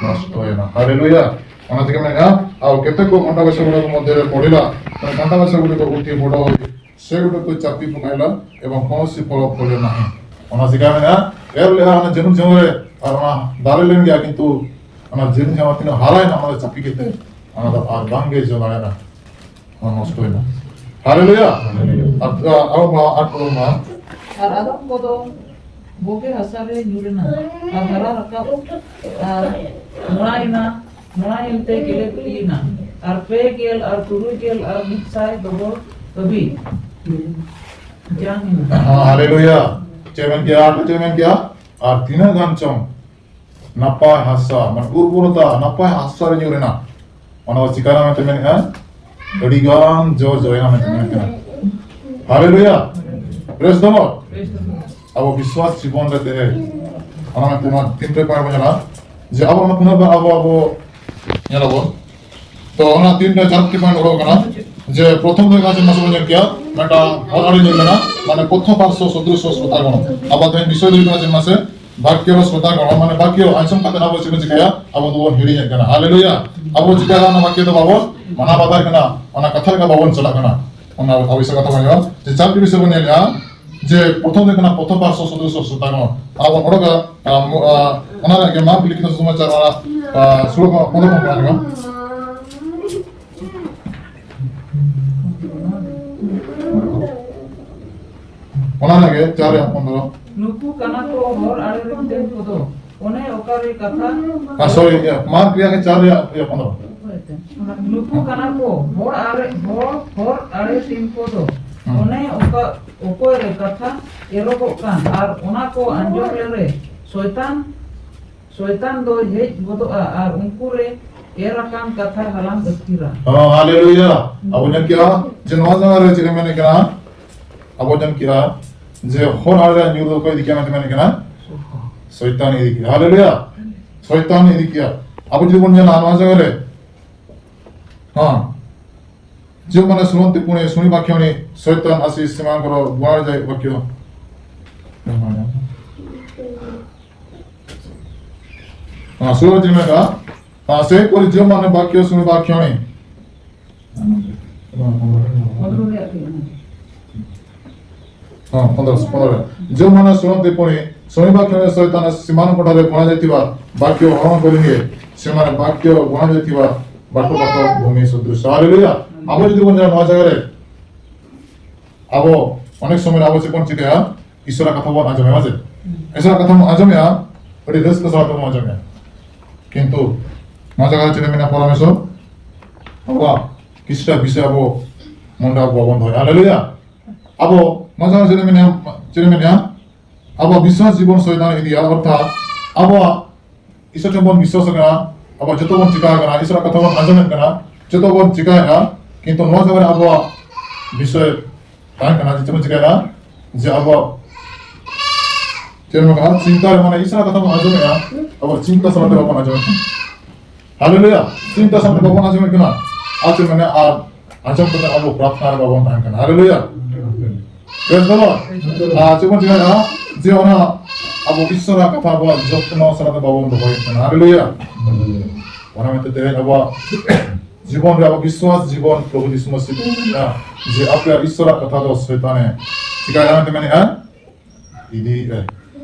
ᱱᱚᱥᱴᱚᱭᱮᱱᱟ᱾ ᱦᱟᱞᱮᱞᱩᱭᱟ᱾ ᱚᱱᱟ ᱛᱮᱜᱮ ᱢᱮᱱᱮᱫᱼᱟ, ᱟᱨ ᱠᱮᱛᱮᱠ ᱠᱚ ᱚᱱᱟ ᱜᱚᱪᱷᱟ ᱜᱩᱰᱤ ᱠᱚ ᱢᱚᱫᱽᱫᱷᱮ ᱨᱮ ᱯᱚᱲᱤᱞᱟ, ᱚᱱᱟ ᱜᱚᱪᱷᱟ ᱜᱩᱰᱤ ᱠᱚ ᱩᱛᱷᱤ ᱵᱚᱰᱚ ᱦᱩᱭ, ᱥᱮ ᱜᱩᱰᱤ ᱠᱚ ᱪᱟᱯᱤ ᱯᱚᱠᱟᱭᱞᱟ, ᱮᱵᱚᱝ ᱠᱚᱱᱚᱥᱤ ᱯᱷᱚᱞ ᱯᱷᱚᱞᱮ ᱱᱟᱦᱤ᱾ ᱚᱱᱟ ᱪᱤᱠᱟ ᱢᱮᱱᱮᱫᱼᱟ? ᱮᱨ ᱞᱮᱫᱼᱟ ᱚᱱᱟ ᱡᱟᱹᱱᱩᱢ ᱡᱷᱟᱹᱣᱟᱹ ᱨᱮ, ᱟᱨ ᱚᱱᱟ ᱫᱟᱨᱮ ᱞᱮᱱ ᱜᱮᱭᱟ, ᱠᱤᱱᱛᱩ ᱚᱱᱟ ᱡᱟᱹᱱᱩᱢ ᱡᱷᱟᱹᱣᱟᱹ ᱛᱤᱱᱟᱹᱜ ᱦᱟᱨᱟᱭᱮᱱᱟ, ᱚᱱᱟ ᱫᱚ ᱪᱟᱯᱤ ᱠᱟᱛᱮ ᱚᱱᱟ ᱫᱚ ᱟᱨ ᱵᱟᱝ ᱜᱮ ᱡᱚ ᱫᱟᱲᱮᱭᱟᱜᱼᱟ᱾ ᱚᱱᱟ ᱱᱚᱥᱴᱚᱭᱮᱱᱟ᱾ ᱦᱟᱞᱮᱞᱩᱭᱟ᱾ ᱟᱨ, ᱟᱨ, ᱟᱨ, ᱟᱨ, ᱟᱨ ᱟᱫᱚᱢ ᱠᱚᱫᱚ ᱵᱚᱜᱮ ᱦᱟᱥᱟ ᱨᱮ ᱧᱩᱨ ᱮᱱᱟ, ᱟᱨ ᱦᱟᱨᱟ ᱨᱟᱠᱟᱵ, ᱟᱨ ᱢᱚᱲᱟᱭᱮᱱᱟ, ᱢᱚᱲᱟᱭᱮᱱ ᱛᱮ ᱜᱮᱞᱮ ᱵᱤᱞᱤᱭᱮᱱᱟ, ᱟᱨ ᱯᱮ ᱜᱮᱞ, ᱟᱨ ᱛᱩᱨᱩᱭ ᱜᱮᱞ, ᱟᱨ ᱢᱤᱫ ᱥᱟᱭ ᱰᱚᱜᱚᱨ ᱦᱟᱹᱵᱤᱡ ᱡᱟᱝ ᱮᱱᱟ᱾ ᱦᱟᱞᱮᱞᱩᱭᱟ᱾ ᱪᱮᱫ ᱢᱮᱱ ᱠᱮᱭᱟ? ᱟᱨ ᱪᱮᱫ ᱢᱮᱱ ᱠᱮᱭᱟ? ᱟᱨ ᱛᱤᱱᱟᱹᱜ ᱜᱟᱱ ᱪᱚᱝ ᱱᱟᱯᱟᱭ ᱦᱟᱥᱟ, ᱢᱟᱱᱮ ᱩᱨᱵᱚᱨᱚᱛᱟ, ᱱᱟᱯᱟᱭ ᱦᱟᱥᱟ ᱨᱮ ᱧᱩᱨ ᱮᱱᱟ, ᱚᱱᱟ ᱫᱚ ᱪᱤᱠᱟᱭᱮᱱᱟ ᱢᱮᱱᱛᱮ ᱢᱮᱱᱮᱫᱼᱟ? ᱟᱹᱰᱤ ᱜᱟᱱ ᱡᱚ ᱡᱚᱭᱮᱱᱟ ᱢᱮᱱᱛᱮ ᱢᱮᱱᱮᱫ ᱠᱟᱱᱟ᱾ ᱦᱟᱞᱮᱞᱩᱭᱟ! Praise the Lord! ᱟᱵᱚ ᱵᱤᱥᱣᱟᱥ ᱡᱤᱵᱚᱱ ᱨᱮ ᱛᱮᱦᱮᱧ ᱚᱱᱟ ᱢᱮᱱᱛᱮ ᱱᱚᱣᱟ ᱛᱤᱱ ᱨᱮ ᱯᱟᱲᱦᱟᱣ ᱵᱚᱱ ᱧᱮᱞᱟ, ᱡᱮ ᱟᱵᱚ ᱚᱱᱟ ᱯᱩᱱᱟᱹᱨᱵᱟᱨ ᱟᱵᱚ, ᱟᱵᱚ ᱧᱮᱞᱟᱵᱚᱱ᱾ ᱛᱚ ᱚᱱᱟ ᱛᱤᱱ ᱨᱮ ᱪᱟᱨ ᱴᱤ point ᱚᱰᱚᱠ ᱠᱟᱱᱟ, ᱡᱮ ᱯᱨᱚᱛᱷᱚᱢ ᱫᱚ ᱦᱩᱭᱩᱜ ᱠᱟᱱᱟ ᱪᱮᱫ ᱢᱟᱥᱮ ᱵᱚᱱ ᱧᱮᱞ ᱠᱮᱭᱟ, ᱢᱤᱫᱴᱟᱝ ᱦᱚᱲ ᱟᱹᱰᱤ ᱧᱮᱞ ᱞᱮᱱᱟ, ᱢᱟᱱᱮ ᱯᱨᱚᱛᱷᱚᱢ ᱯᱟᱨᱥᱚ ᱥᱚᱫᱨᱤᱥ ᱥᱨᱚᱛᱟ ᱜᱚᱬᱚ᱾ ᱟᱵᱚ ᱛᱮᱦᱮᱧ ᱵᱤᱥᱚᱭ ᱫᱚ ᱦᱩᱭᱩᱜ ᱠᱟᱱᱟ ᱪᱮᱫ ᱢᱟᱥᱮ? ᱵᱟᱠᱭᱚ ᱥᱨᱚᱛᱟ ᱜᱚᱬᱚ, ᱢᱟᱱᱮ ᱵᱟᱠᱭᱚ ᱟᱸᱡᱚᱢ ᱠᱟᱛᱮ ᱟᱵᱚ ᱪᱮᱫ ᱵᱚᱱ ᱪᱤᱠᱟᱹᱭᱟ? ᱟᱵᱚ ᱫᱚᱵᱚᱱ ᱦᱤᱲᱤᱧᱮᱫ ᱠᱟᱱᱟ᱾ ᱦᱟᱞᱮᱞᱩᱭᱟ! ᱟᱵᱚ ᱪᱤᱠᱟᱹᱭᱟ? ᱚᱱᱟ ᱵᱟᱠᱭᱚ ᱫᱚ ᱵᱟᱵᱚᱱ ᱢᱟᱱᱟᱣ ᱵᱟᱛᱟᱣ ᱠᱟᱱᱟ, ᱚᱱᱟ ᱠᱟᱛᱷᱟ ᱞᱮᱠᱟ ᱵᱟᱵᱚᱱ ᱪᱟᱞᱟᱜ ᱠᱟᱱᱟ᱾ ᱚᱱᱟ ᱚᱵᱚᱥᱥᱚ ᱠᱟᱛᱷᱟ ᱵᱚᱱ ᱧᱮᱞᱟ, ᱡᱮ ᱪᱟᱨ ᱴᱤ ᱵᱤᱥᱚᱭ ᱵᱚᱱ ᱧᱮᱞᱮᱜᱼᱟ, ᱡᱮ ᱯᱨᱚᱛᱷᱚᱢ ᱦᱩᱭᱩᱜ ᱠᱟᱱᱟ ᱯᱨᱚᱛᱷᱚᱢ ᱯᱟᱨᱥᱚ ᱥᱚᱫᱨᱤᱥ ᱥᱨᱚᱛᱟ ᱜᱚᱬᱚ᱾ ᱟᱵᱚ ᱚᱰᱚᱠᱟ, ᱟᱨ ᱢᱚ-, ᱟᱨ ᱚᱱᱟ ᱨᱮᱭᱟᱜ ᱜᱮ ᱢᱟᱨᱠ ᱞᱤᱠᱷᱤᱛ ᱥᱩᱥᱚᱢᱟᱪᱟᱨ ᱚᱱᱟ, ᱟᱨ ᱥᱳᱞᱳ ᱠᱷᱚᱱ ᱯᱚᱱᱨᱚ ᱠᱷᱚᱱ ᱯᱟᱲᱦᱟᱣ ᱧᱚᱜᱟ᱾ ᱚᱱᱟ ᱨᱮᱭᱟᱜ ᱜᱮ ᱪᱟᱨ ᱨᱮᱭᱟᱜ ᱯᱚᱱᱨᱚ᱾ ᱱᱩᱠᱩ ᱠᱟᱱᱟ ᱠᱚ ᱦᱚᱨ ᱟᱲᱮ ᱨᱮᱱ ᱛᱤᱱ ᱠᱚᱫᱚ, ᱚᱱᱮ ᱚᱠᱟᱨᱮ ᱠᱟᱛᱷᱟ ᱟᱨ sorry, ᱤᱭᱟᱹ, ᱢᱟᱨᱠ ᱨᱮᱭᱟᱜ ᱜᱮ ᱪᱟᱨ ᱨᱮᱭᱟᱜ ᱤᱭᱟᱹ ᱯᱚᱱᱨᱚ᱾ ᱱᱩᱠᱩ ᱠᱟᱱᱟ ᱠᱚ ᱦᱚᱨ ᱟᱲᱮ, ᱦᱚᱨ, ᱦᱚᱨ ᱟᱲᱮ ᱛᱤᱱ ᱠᱚᱫᱚ, ᱦᱩᱸ᱾ ᱚᱱᱮ ᱚᱠᱟ, ᱚᱠᱚᱭ ᱨᱮ ᱠᱟᱛᱷᱟ ᱮᱨᱚᱜᱚᱜ ᱠᱟᱱ, ᱟᱨ ᱚᱱᱟ ᱠᱚ ᱟᱸᱡᱚᱢ ᱞᱮᱨᱮ ᱥᱚᱭᱛᱟᱱ, ᱥᱚᱭᱛᱟᱱ ᱫᱚᱭ ᱦᱮᱡ ᱜᱚᱫᱚᱜᱼᱟ, ᱟᱨ ᱩᱱᱠᱩ ᱨᱮ ᱮᱨ ᱟᱠᱟᱱ ᱠᱟᱛᱷᱟ ᱦᱟᱞᱟᱝ ᱟᱹᱛᱠᱤᱨᱟ᱾ ᱦᱚᱸ, ᱦᱟᱞᱮᱞᱩᱭᱟ᱾ ᱟᱵᱚ ᱧᱮᱞ ᱠᱮᱜᱼᱟ ᱡᱮ ᱱᱚᱣᱟ ᱡᱟᱭᱜᱟ ᱨᱮ ᱪᱮᱫ ᱮ ᱢᱮᱱᱮᱫ ᱠᱟᱱᱟ? ᱟᱵᱚ ᱧᱮᱞ ᱠᱮᱜᱼᱟ ᱡᱮ ᱦᱚᱨ ᱟᱲᱮ ᱨᱮ ᱧᱩᱨ ᱫᱚ ᱚᱠᱚᱭ ᱤᱫᱤ ᱠᱮᱜᱼᱟ ᱢᱮᱱᱛᱮ ᱢᱮᱱᱮᱫ ᱠᱟᱱᱟ? ᱥᱚᱭᱛᱟᱱ ᱤᱫᱤ ᱠᱮᱜᱼᱟ᱾ ᱦᱟᱞᱮᱞᱩᱭᱟ᱾ ᱥᱚᱭᱛᱟᱱ ᱤᱫᱤ ᱠᱮᱜᱼᱟ᱾ ᱟᱵᱚ ᱡᱩᱫᱤ ᱵᱚᱱ ᱧᱮᱞᱟ ᱱᱚᱣᱟ ᱡᱟᱭᱜᱟ ᱨᱮ, ᱦᱚᱸ, ଯେଉଁମାନେ ଶୁଣନ୍ତି ପୁଣି ଶୁଣିବା କ୍ଷଣି ଶୈତାନ ଆସି ସେମାନଙ୍କର ଗୁଡ଼ାରେ ଯାଏ ବାକ୍ୟ। ହଁ, ଷୋହଳ ଦିନ ଏକା। ହଁ, ସେହିପରି ଯେଉଁମାନେ ବାକ୍ୟ ଶୁଣିବା କ୍ଷଣି, ହଁ, ପନ୍ଦର, ପନ୍ଦର। ଯେଉଁମାନେ ଶୁଣନ୍ତି ପୁଣି ଶୁଣିବା କ୍ଷଣି ଶୈତାନ ଆସି ସେମାନଙ୍କଠାରେ ବୁଣାଯାଇଥିବା ବାକ୍ୟ ହରଣ କରିନିଏ, ସେମାନେ ବାକ୍ୟ ବୁଣାଯାଇଥିବା ବାଟ ବାଟ ଭୂମି ସଦୃଶ। ହାଲେଲୁୟା। ଆବ ଯଦି ବନ୍ଧୁ ନୂଆ ଜାଗାରେ ଆବ ଅନେକ ସମୟରେ ଆବ ସେ କଣ ଚିନ୍ତା ଈଶ୍ୱର କଥା ବହୁତ ଆଜମେ ଅଛି। ଈଶ୍ୱର କଥା ମୁଁ ଆଜମେ, ଗୋଟେ ରିସ୍କ ସହ ମୁଁ ଆଜମେ। କିନ୍ତୁ ନୂଆ ଜାଗାରେ ଚିନ୍ତା ମିନା ପରମେଶ୍ୱର ଆବ କିଛିଟା ବିଷୟ ଆବ ମୁଣ୍ଡ ଆବ ବନ୍ଦ ହୁଏ। ହାଲେଲୁୟା। ᱟᱵᱚ ᱢᱟᱡᱟᱱ ᱡᱮᱨᱮᱢᱮᱱᱤᱭᱟ, ᱡᱮᱨᱮᱢᱮᱱᱤᱭᱟ, ᱟᱵᱚᱣᱟᱜ ᱵᱤᱥᱣᱟᱥ ᱡᱤᱵᱚᱱ ᱥᱚᱭᱛᱟᱱ ᱤᱫᱤᱭᱟ, ᱚᱨᱛᱷᱟᱛ ᱟᱵᱚᱣᱟᱜ ᱤᱥᱚᱨ ᱴᱷᱮᱱ ᱵᱚᱱ ᱵᱤᱥᱣᱟᱥ ᱠᱟᱱᱟ, ᱟᱵᱚ ᱡᱚᱛᱚ ᱵᱚᱱ ᱪᱤᱠᱟ ᱠᱟᱱᱟ, ᱤᱥᱚᱨᱟᱜ ᱠᱟᱛᱷᱟ ᱵᱚᱱ ᱟᱸᱡᱚᱢᱮᱫ ᱠᱟᱱᱟ, ᱡᱚᱛᱚ ᱵᱚᱱ ᱪᱤᱠᱟᱭᱮᱫᱟ, ᱠᱤᱱᱛᱩ ᱱᱚᱣᱟ ᱡᱟᱭᱜᱟ ᱨᱮ ᱟᱵᱚᱣᱟᱜ ᱵᱤᱥᱚᱭ ᱛᱟᱦᱮᱱ ᱠᱟᱱᱟ ᱡᱮ ᱪᱮᱫ ᱵᱚᱱ ᱪᱤᱠᱟᱭᱮᱫᱟ, ᱡᱮ ᱟᱵᱚᱣᱟᱜ ᱪᱮᱫ ᱵᱚᱱ ᱢᱮᱱᱟ, ᱪᱤᱱᱛᱟ ᱨᱮ ᱢᱟᱱᱮ ᱤᱥᱚᱨᱟᱜ ᱠᱟᱛᱷᱟ ᱵᱚᱱ ᱟᱸᱡᱚᱢᱮᱫᱼᱟ, ᱟᱵᱚ ᱪᱤᱱᱛᱟ ᱥᱟᱞᱟᱜ ᱛᱮ ᱵᱟᱵᱚᱱ ᱟᱸᱡᱚᱢᱮᱫ ᱠᱟᱱᱟ᱾ ᱦᱟᱞᱮᱞᱩᱭᱟ! ᱪᱤᱱᱛᱟ ᱥᱟᱞᱟᱜ ᱛᱮ ᱵᱟᱵᱚᱱ ᱟᱸᱡᱚᱢᱮᱫ ᱠᱟᱱᱟ᱾ ᱟᱨ ᱪᱮᱫ ᱢᱮᱱᱟ, ᱟᱨ ᱟᱸᱡᱚᱢ ᱠᱟᱛᱮ ᱟᱵᱚ ᱯᱨᱟᱨᱛᱷᱱᱟ ᱨᱮ ᱵᱟᱵᱚᱱ ᱛᱟᱦᱮᱱ ᱠᱟᱱᱟ᱾ ᱦᱟᱞᱮᱞᱩᱭᱟ! Praise the Lord. ᱟᱨ ᱪᱮᱫ ᱵᱚᱱ ᱪᱤᱠᱟᱹᱭᱮᱫᱼᱟ? ᱡᱮ ᱚᱱᱟ ᱟᱵᱚ ᱤᱥᱚᱨᱟᱜ ᱠᱟᱛᱷᱟ ᱟᱵᱚᱣᱟᱜ ᱡᱚᱛᱱᱚ ᱥᱟᱞᱟᱜ ᱛᱮ ᱵᱟᱵᱚᱱ ᱫᱚᱦᱚᱭᱮᱫ ᱠᱟᱱᱟ᱾ ᱦᱟᱞᱮᱞᱩᱭᱟ! ᱚᱱᱟ ᱢᱮᱱᱛᱮ ᱛᱮᱦᱮᱧ ᱟᱵᱚᱣᱟᱜ ᱡᱤᱵᱚᱱ ᱨᱮ ᱟᱵᱚ ᱵᱤᱥᱣᱟᱥ ᱡᱤᱵᱚᱱ ᱯᱨᱚᱵᱷᱩ ᱡᱤᱥᱩ ᱢᱟᱥᱤ ᱡᱮ ᱟᱯᱮᱭᱟᱜ ᱤᱥᱚᱨᱟᱜ ᱠᱟᱛᱷᱟ ᱫᱚ ᱥᱚᱭᱛᱟᱱᱮ ᱪᱤᱠᱟᱭᱟ ᱢᱮᱱᱛᱮ ᱢᱮᱱᱮᱫᱼᱟ, ᱤᱫᱤᱭᱮᱫᱼᱟ᱾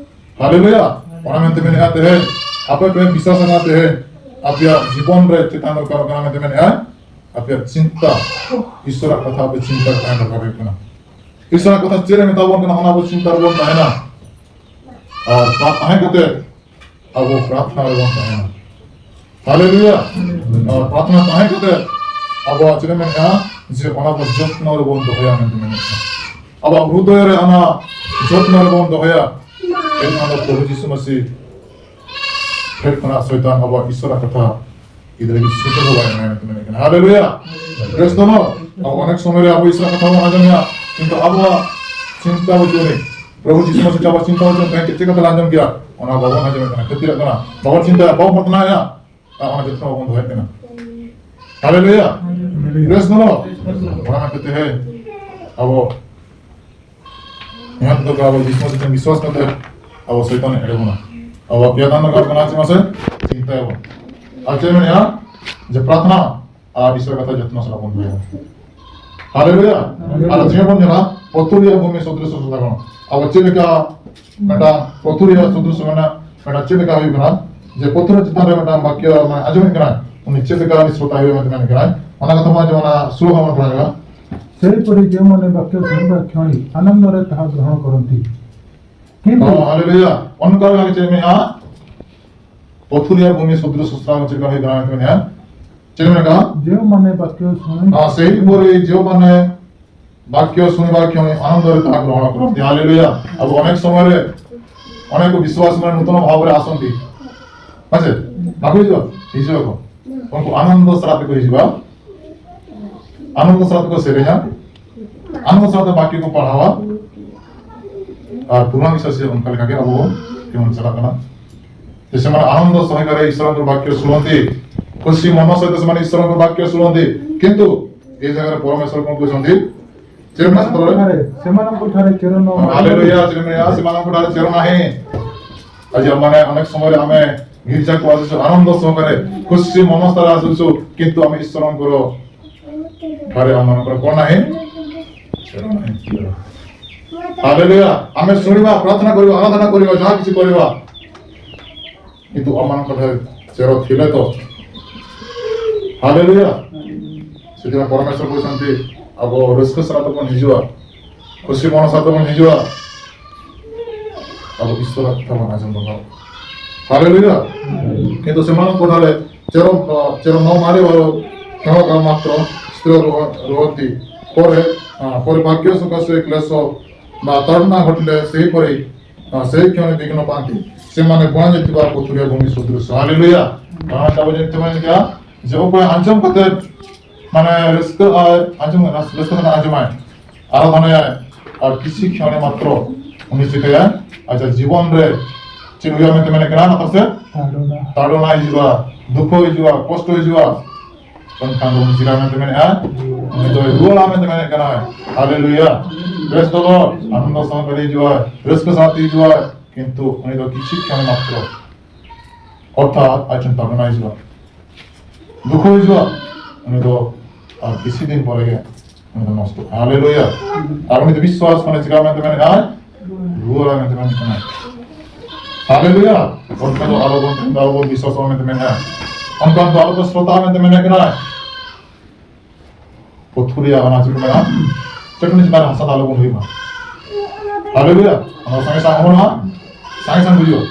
ᱦᱟᱞᱮᱞᱩᱭᱟ! ᱚᱱᱟ ᱢᱮᱱᱛᱮ ᱢᱮᱱᱮᱫᱼᱟ ᱛᱮᱦᱮᱧ ᱟᱯᱮ ᱯᱮ ᱵᱤᱥᱣᱟᱥ ᱮᱱᱟ, ᱛᱮᱦᱮᱧ ᱟᱯᱮᱭᱟᱜ ᱡᱤᱵᱚᱱ ᱨᱮ ᱪᱮᱛᱟᱱ ᱫᱚᱨᱠᱟᱨᱚᱜ ᱠᱟᱱᱟ ᱢᱮᱱᱛᱮ ᱢᱮᱱᱮᱫᱼᱟ, ᱟᱯᱮᱭᱟᱜ ᱪᱤᱱᱛᱟ, ᱤᱥᱚᱨᱟᱜ ᱠᱟᱛᱷᱟ ᱟᱯᱮ ᱪᱤᱱᱛᱟ ᱛᱟᱦᱮᱸ ᱫᱚᱨᱠᱟᱨ ᱦᱩᱭᱩᱜ ᱠᱟᱱᱟ᱾ ᱤᱥᱚᱨᱟᱜ ᱠᱟᱛᱷᱟ ᱪᱮᱫ ᱮ ᱢᱮᱛᱟ ᱵᱚᱱ ᱠᱟᱱᱟ, ᱚᱱᱟ ᱟᱵᱚ ᱪᱤᱱᱛᱟ ᱨᱮᱵᱚᱱ ᱛᱟᱦᱮᱱᱟ᱾ ᱟᱨ ᱛᱟᱦᱮᱸ ᱠᱟᱛᱮ ᱟᱵᱚ ᱯᱨᱟᱨᱛᱷᱱᱟ ᱨᱮᱵᱚᱱ ᱛᱟᱦᱮᱱᱟ᱾ ᱦᱟᱞᱮᱞᱩᱭᱟ! ᱟᱨ ᱯᱨᱟᱨᱛᱷᱱᱟ ᱛᱟᱦᱮᱸ ᱠᱟᱛᱮ ᱟᱵᱚᱣᱟᱜ ᱪᱮᱫ ᱮ ᱢᱮᱱᱮᱫᱼᱟ, ᱡᱮ ᱚᱱᱟ ᱵᱚ ᱡᱚᱛᱱᱚ ᱨᱮᱵᱚᱱ ᱫᱚᱦᱚᱭᱟ ᱢᱮᱱᱛᱮ ᱢᱮᱱᱮᱫᱼᱟ᱾ ᱟᱵᱚᱣᱟᱜ ᱦᱨᱩᱫᱚᱭ ᱨᱮ ᱚᱱᱟ ᱡᱚᱛᱱᱚ ᱨᱮᱵᱚᱱ ᱫᱚᱦᱚᱭᱟ, ᱮᱱᱠᱷᱟᱱ ᱫᱚ ᱯᱨᱚᱵᱷᱩ ᱡᱤᱥᱩ ᱢᱟᱥᱤ ᱴᱷᱮᱱ ᱠᱷᱚᱱᱟᱜ ᱥᱚᱭᱛᱟᱱ ᱟᱵᱚᱣᱟᱜ ᱤᱥᱚᱨᱟᱜ ᱠᱟᱛᱷᱟ ᱤᱫᱤ ᱞᱟᱹᱜᱤᱫ ᱥᱩᱡᱳᱜᱽ ᱦᱚᱸ ᱵᱟᱭ ᱮᱢᱟ ᱢᱮᱱᱛᱮ ᱢᱮᱱᱮᱫ ᱠᱟᱱᱟ᱾ ᱦᱟᱞᱮᱞᱩᱭᱟ! Praise the Lord. ᱟᱵᱚ ᱚᱱᱮᱠ ᱥᱚᱢᱚᱭ ᱨᱮ ᱟᱵᱚ ᱤᱥᱚᱨᱟᱜ ᱠᱟᱛᱷᱟ ᱵᱚᱱ ᱟᱸᱡᱚᱢᱮᱜᱼᱟ, ᱠᱤᱱᱛᱩ ᱟᱵᱚᱣᱟᱜ ᱪᱤᱱᱛᱟ ᱵᱟᱹᱪᱩᱜ ᱟᱹᱱᱤᱡ᱾ ᱯᱨᱚᱵᱷᱩ ᱡᱤᱥᱩ ᱢᱟᱥᱤ ᱟᱵᱚᱣᱟᱜ ᱪᱤᱱᱛᱟ ᱵᱟᱹᱪᱩᱜ ᱟᱹᱱᱤᱡ, ᱪᱮᱫ ᱠᱟᱛᱷᱟ ᱞᱮ ᱟᱸᱡᱚᱢ ᱠᱮᱜᱼᱟ? ᱚᱱᱟ ᱵᱟᱵᱚᱱ ᱟᱸᱡᱚᱢᱮᱫ ᱠᱟᱱᱟ, ᱠᱷᱟᱹᱛᱤᱨᱚᱜ ᱠᱟᱱᱟ, ᱵᱟᱵᱚᱱ ᱪᱤᱱᱛᱟᱹᱭᱟ, ᱵᱟᱵᱚᱱ ᱯᱨᱟᱨᱛᱷᱱᱟᱭᱟ, ᱟᱨ ᱚᱱᱟ ᱡᱚᱛᱚ ᱵᱟᱵᱚᱱ ᱫᱚᱦᱚᱭᱮᱫ ᱠᱟᱱᱟ᱾ ᱦᱟᱞᱮᱞᱩᱭᱟ! Praise the Lord. ᱚᱱᱟ ᱠᱷᱟᱹᱛᱤᱨ ᱛᱮ ᱟᱵᱚ ᱱᱤᱦᱟᱹᱛ ᱫᱚ ᱟᱵᱚ ᱡᱤᱥᱩ ᱢᱟᱥᱤ ᱴᱷᱮᱱ ᱵᱤᱥᱣᱟᱥ ᱠᱟᱛᱮ ᱟᱵᱚ ᱥᱚᱭᱛᱟᱱ ᱮ ᱮᱲᱮ ᱵᱚᱱᱟ᱾ ᱟᱵᱚ ᱯᱮᱭᱟ ᱫᱟᱱ ᱫᱚᱨᱠᱟᱨ ᱠᱟᱱᱟ, ᱪᱮᱫ ᱢᱟᱥᱮ? ᱪᱤᱱᱛᱟᱹᱭᱟᱵᱚᱱ᱾ ᱟᱨ ᱪᱮᱫ ᱢᱮᱱᱮᱜᱼᱟ? ᱡᱮ ᱯᱨᱟᱨᱛᱷᱱᱟ ᱟᱨ ᱤᱥᱚᱨ ᱠᱟᱛᱷᱟ ᱡᱚᱛᱱᱚ ᱥᱟᱞᱟᱜ ᱵᱚᱱ ᱫᱚᱦᱚᱭᱟ᱾ ᱦᱟᱞᱮᱞᱩᱭᱟ! ᱟᱨ ᱡᱮ ᱵᱚᱱ ᱧᱮᱞᱟ, ᱯᱚᱛᱷᱩ ᱨᱮᱭᱟᱜ ᱵᱷᱩᱢᱤ ᱥᱚᱫᱨᱤᱥ ᱥᱟᱫᱷᱟᱨᱚᱱ᱾ ᱟᱵᱚ ᱪᱮᱫ ᱞᱮᱠᱟ ᱢᱤᱫᱴᱟᱝ ᱯᱚᱛᱷᱩ ᱨᱮᱭᱟᱜ ᱥᱚᱫᱨᱤᱥ ᱢᱮᱱᱟᱜ, ᱢᱤᱫᱴᱟᱝ ᱪᱮᱫ ᱞᱮᱠᱟ ᱦᱩᱭᱩᱜ ᱠᱟᱱᱟ? ᱡᱮ ᱯᱚᱛᱷᱩ ᱨᱮ ᱪᱮᱛᱟᱱ ᱨᱮ ᱢᱤᱫᱴᱟᱝ ᱵᱟᱠᱭᱚ ᱢᱟᱱᱮ ᱟᱸᱡᱚᱢᱮᱫ ᱠᱟᱱᱟᱭ, ᱩᱱᱤ ᱪᱮᱫ ᱞᱮᱠᱟ ᱩᱱᱤ ᱥᱨᱳᱛᱟ ᱦᱩᱭᱩᱜᱼᱟ ᱢᱮᱱᱛᱮ ᱢᱮᱱ ᱠᱟᱱᱟᱭ, ᱚᱱᱟ ᱠᱟᱛᱷᱟ ᱢᱟ ᱡᱮᱢᱚᱱ ᱚᱱᱟ ᱥᱞᱳᱜᱟᱱ ᱵᱚᱱ ᱯᱟᱲᱦᱟᱣ ᱧᱚᱜᱟ᱾ ସେହିପରି ଯେଉଁମାନେ ବାକ୍ୟ ଶୁଣିବା କ୍ଷଣି ଆନନ୍ଦରେ ତାହା ଗ୍ରହଣ କରନ୍ତି। କିନ୍ତୁ ᱦᱚᱸ, ᱦᱟᱞᱮᱞᱩᱭᱟ᱾ ᱚᱱᱠᱟ ᱜᱮ ᱪᱮᱫ ᱢᱮᱱᱟᱜᱼᱟ? ᱯᱚᱛᱷᱩ ᱨᱮᱭᱟᱜ ᱵᱷᱩᱢᱤ ᱥᱚᱫᱨᱤᱥ ᱥᱟᱫᱷᱟᱨᱚᱱ ᱪᱮᱫ ᱞᱮᱠᱟ ᱦᱩᱭᱩᱜ ᱠᱟᱱᱟ ᱢᱮᱱᱛᱮ ᱢᱮᱱᱮᱜᱼᱟ? ᱪᱮᱫ ᱢᱮᱱᱟᱜᱼᱟ? ଯେଉଁମାନେ ବାକ୍ୟ ଶୁଣି ᱦᱚᱸ, ସେହିପରି ଯେଉଁମାନେ ବାକ୍ୟ ଶୁଣିବା କ୍ଷଣି ଆନନ୍ଦରେ ତାହା ଗ୍ରହଣ କରନ୍ତି। ହାଲେଲୁୟା। ଆଉ ଅନେକ ସମୟରେ ଅନେକ ବିଶ୍ୱାସୀମାନେ ନୂତନ ଭାବରେ ଆସନ୍ତି। ᱢᱟᱥᱮ, ᱵᱟᱠᱚ ᱦᱤᱡᱩᱜᱼᱟ? ᱦᱤᱡᱩᱜ ᱟᱠᱚ᱾ ᱩᱱᱠᱩ ᱟᱱᱚᱱᱫᱚ ᱥᱟᱞᱟᱜ ᱛᱮᱠᱚ ᱦᱤᱡᱩᱜᱼᱟ, ᱟᱱᱚᱱᱫᱚ ᱥᱟᱞᱟᱜ ᱛᱮᱠᱚ ᱥᱮᱨᱮᱧᱟ, ᱟᱱᱚᱱᱫᱚ ᱥᱟᱞᱟᱜ ᱛᱮ ᱵᱟᱠᱭᱚ ᱠᱚ ᱯᱟᱲᱦᱟᱣᱟ, ᱟᱨ ᱯᱩᱨᱟᱱ ᱵᱤᱥᱥᱟᱥᱤ ᱚᱱᱠᱟ ᱞᱮᱠᱟᱜᱮ ᱟᱵᱚ ᱵᱚᱱ ᱡᱤᱭᱚᱱ ᱪᱟᱞᱟᱜ ᱠᱟᱱᱟ᱾ ଯେ ସେମାନେ ଆନନ୍ଦ ସହକାରେ ଈଶ୍ୱରଙ୍କର ବାକ୍ୟ ଶୁଣନ୍ତି, ଖୁସି ମନ ସହିତ ସେମାନେ ଈଶ୍ୱରଙ୍କର ବାକ୍ୟ ଶୁଣନ୍ତି, କିନ୍ତୁ ଏ ଜାଗାରେ ପରମେଶ୍ୱର କଣ କହୁଛନ୍ତି? ଚେର ନା ସେତେବେଳେ? ସେମାନଙ୍କଠାରେ, ସେମାନଙ୍କଠାରେ ଚେର ନ ମାରିବ। ହାଲେଲୁୟା, ଚେର ନାହିଁ, ସେମାନଙ୍କଠାରେ ଚେର ନାହିଁ। ଆଜି ଆମମାନେ ଅନେକ ସମୟରେ ଆମେ ଗିର୍ଜାକୁ ଆସୁଛୁ ଆନନ୍ଦ ସହକାରେ, ଖୁସି ମନ ସହିତ ଆସୁଛୁ, କିନ୍ତୁ ଆମେ ଈଶ୍ୱରଙ୍କର ଠାରେ ଆମମାନଙ୍କର କଣ ନାହିଁ? ଚେର ନାହିଁ। ହାଲେଲୁୟା। ଆମେ ଶୁଣିବା, ପ୍ରାର୍ଥନା କରିବା, ଆରାଧନା କରିବା, ଯାହା କିଛି କରିବା, କିନ୍ତୁ ଆମମାନଙ୍କଠାରେ ଚେର ଥିଲେ ତ। ହାଲେଲୁୟା। ସେଥିପାଇଁ ପରମେଶ୍ୱର କହୁଛନ୍ତି, ଆଗ ᱨᱟᱹᱥᱠᱟᱹ ᱥᱟᱞᱟᱜ ᱛᱮᱵᱚᱱ ᱦᱤᱡᱩᱜᱼᱟ, ᱠᱷᱩᱥᱤ ᱢᱚᱱ ᱥᱟᱞᱟᱜ ᱛᱮᱵᱚᱱ ᱦᱤᱡᱩᱜᱼᱟ, ᱟᱵᱚ ᱤᱥᱣᱚᱨᱟᱜ ᱠᱟᱛᱷᱟ ᱵᱚᱱ ᱟᱸᱡᱚᱢ ᱫᱚᱦᱚ᱾ ᱦᱟᱞᱮᱞᱩᱭᱟ᱾ କିନ୍ତୁ ସେମାନଙ୍କ ଠାରେ ଚେର, ଅ, ଚେର ନ ମାରିବାର କ୍ଷଣକାଳ ମାତ୍ର ସ୍ଥିର ରୁହ-, ରୁହନ୍ତି। ପରେ, ଅ, ପରେ ଭାଗ୍ୟ ସକାଶେ କ୍ଲେଶ ବା ତାଡ଼ନା ଘଟିଲେ ସେହିପରି, ଅ, ସେହି କ୍ଷଣ ବିଘ୍ନ ପାଆନ୍ତି। ସେମାନେ ବୁଣାଯାଇଥିବା ପଥୁରିଆ ଭୂମି ସଦୃଶ। ହାଲେଲୁୟା। କାରଣ ତାପରେ ଯେମିତି ମାନେ ଏଇଟା ଯେ ᱚᱠᱚᱭ ᱟᱸᱡᱚᱢ ᱠᱟᱛᱮ ᱢᱟᱱᱮ ᱨᱟᱹᱥᱠᱟᱹ ᱟᱭ, ᱟᱸᱡᱚᱢ, ᱨᱟᱹᱥᱠᱟᱹ ᱠᱟᱛᱮ ᱟᱸᱡᱚᱢᱟᱭ, ᱟᱨᱟᱫᱷᱚᱱᱟᱭᱟᱭ, ᱟᱨ ᱠᱤᱪᱷᱤ ᱠᱷᱚᱱᱮ ᱢᱟᱛᱨᱚ ᱩᱱᱤ ᱪᱤᱠᱟᱹᱭᱟ? ᱟᱪᱪᱷᱟ, ᱡᱤᱵᱚᱱ ᱨᱮ ᱪᱮᱫ ᱦᱩᱭᱩᱜᱼᱟ ᱢᱮᱱᱛᱮ ᱢᱮᱱᱮᱫ ᱠᱟᱱᱟ? ᱞᱟᱛᱟᱨ ᱥᱮᱫ ᱛᱟᱲᱚᱱᱟ᱾ ᱛᱟᱲᱚᱱᱟ ᱦᱤᱡᱩᱜᱼᱟ, ᱫᱩᱠᱷᱚ ᱦᱤᱡᱩᱜᱼᱟ, ᱠᱚᱥᱴᱚ ᱦᱤᱡᱩᱜᱼᱟ᱾ ᱮᱱᱠᱷᱟᱱ ᱫᱚ ᱩᱱᱤ ᱪᱤᱠᱟ ᱢᱮᱱᱛᱮ ᱢᱮᱱᱮᱫᱼᱟ? ᱩᱱᱤ ᱫᱚᱭ ᱨᱩᱣᱟᱹᱲᱟ ᱢᱮᱱᱛᱮ ᱢᱮᱱᱮᱫ ᱠᱟᱱᱟᱭ᱾ ᱦᱟᱞᱮᱞᱩᱭᱟ᱾ Praise the Lord᱾ ᱟᱱᱚᱱᱫᱚ ᱥᱟᱶᱛᱮ ᱦᱤᱡᱩᱜᱼᱟᱭ, ᱨᱟᱹᱥᱠᱟᱹ ᱥᱟᱶᱛᱮ ᱦᱤᱡᱩᱜᱼᱟᱭ, ᱠᱤᱱᱛᱩ ᱩᱱᱤ ᱫᱚ ᱠᱤᱪᱷᱤ ᱠᱷᱚᱱᱮ ᱢᱟᱛᱨᱚ, ᱚᱨᱛᱷᱟᱛ ᱟᱡ ᱴᱷᱮᱱ ᱛᱟᱲᱚᱱᱟ ᱦᱤᱡᱩᱜᱼᱟ, ᱫᱩᱠᱷᱚ ᱦᱤᱡᱩᱜᱼᱟ, ᱩᱱᱤ ᱫᱚ ᱟᱨ ᱠᱤᱪᱷᱩ ᱫᱤᱱ ᱯᱚᱨᱮ ᱜᱮ ᱩᱱᱤ ᱫᱚ ᱱᱚᱥᱴᱚᱜᱼᱟ᱾ ᱦᱟᱞᱮᱞᱩᱭᱟ᱾ ᱟᱨ ᱩᱱᱤ ᱫᱚ ᱵᱤᱥᱣᱟᱥ ᱢᱟᱱᱮ ᱪᱤᱠᱟ ᱢᱮᱱᱛᱮ ᱢᱮᱱᱮᱫᱼᱟᱭ? ᱨᱩᱣᱟᱹᱲᱟ ᱢᱮᱱᱛᱮ ᱢᱮᱱᱮᱫ ᱠᱟᱱᱟᱭ᱾ ᱦᱟᱞᱮᱞᱩᱭᱟ᱾ ᱚᱱᱠᱟ ᱫᱚ ᱟᱞᱚ ᱵᱚᱱ, ᱟᱞᱚ ᱵᱚᱱ ᱵᱤᱥᱣᱟᱥᱚᱜᱼᱟ ᱢᱮᱱᱛᱮ ᱢᱮᱱᱮᱫᱼᱟ᱾ ᱚᱱᱠᱟ ᱫᱚ ᱟᱞᱚ ᱵᱚᱱ ᱥᱨᱚᱫᱷᱟ ᱢᱮᱱᱛᱮ ᱢᱮᱱᱮᱫ ᱠᱟᱱᱟᱭ᱾ ᱯᱩᱛᱷᱩ ᱨᱮᱭᱟᱜ ᱚᱱᱟ ᱪᱮᱫ ᱠᱚ ᱢᱮᱱᱟ? ᱪᱟᱹᱴᱱᱤ ᱪᱮᱛᱟᱱ ᱨᱮ ᱦᱟᱥᱟ ᱫᱚ ᱟᱞᱚ ᱵᱚᱱ ᱦᱩᱭᱩᱜᱼᱟ᱾ ᱦᱟᱞᱮᱞᱩᱭᱟ᱾ ᱚᱱᱟ ᱥᱟᱸᱜᱮ ᱥᱟᱸᱜᱮ ᱦᱚᱲ ᱦᱟᱸᱜ ᱥᱟᱸᱜᱮ ᱥᱟᱸᱜᱮ ᱦᱩᱭᱩᱜᱼᱟ᱾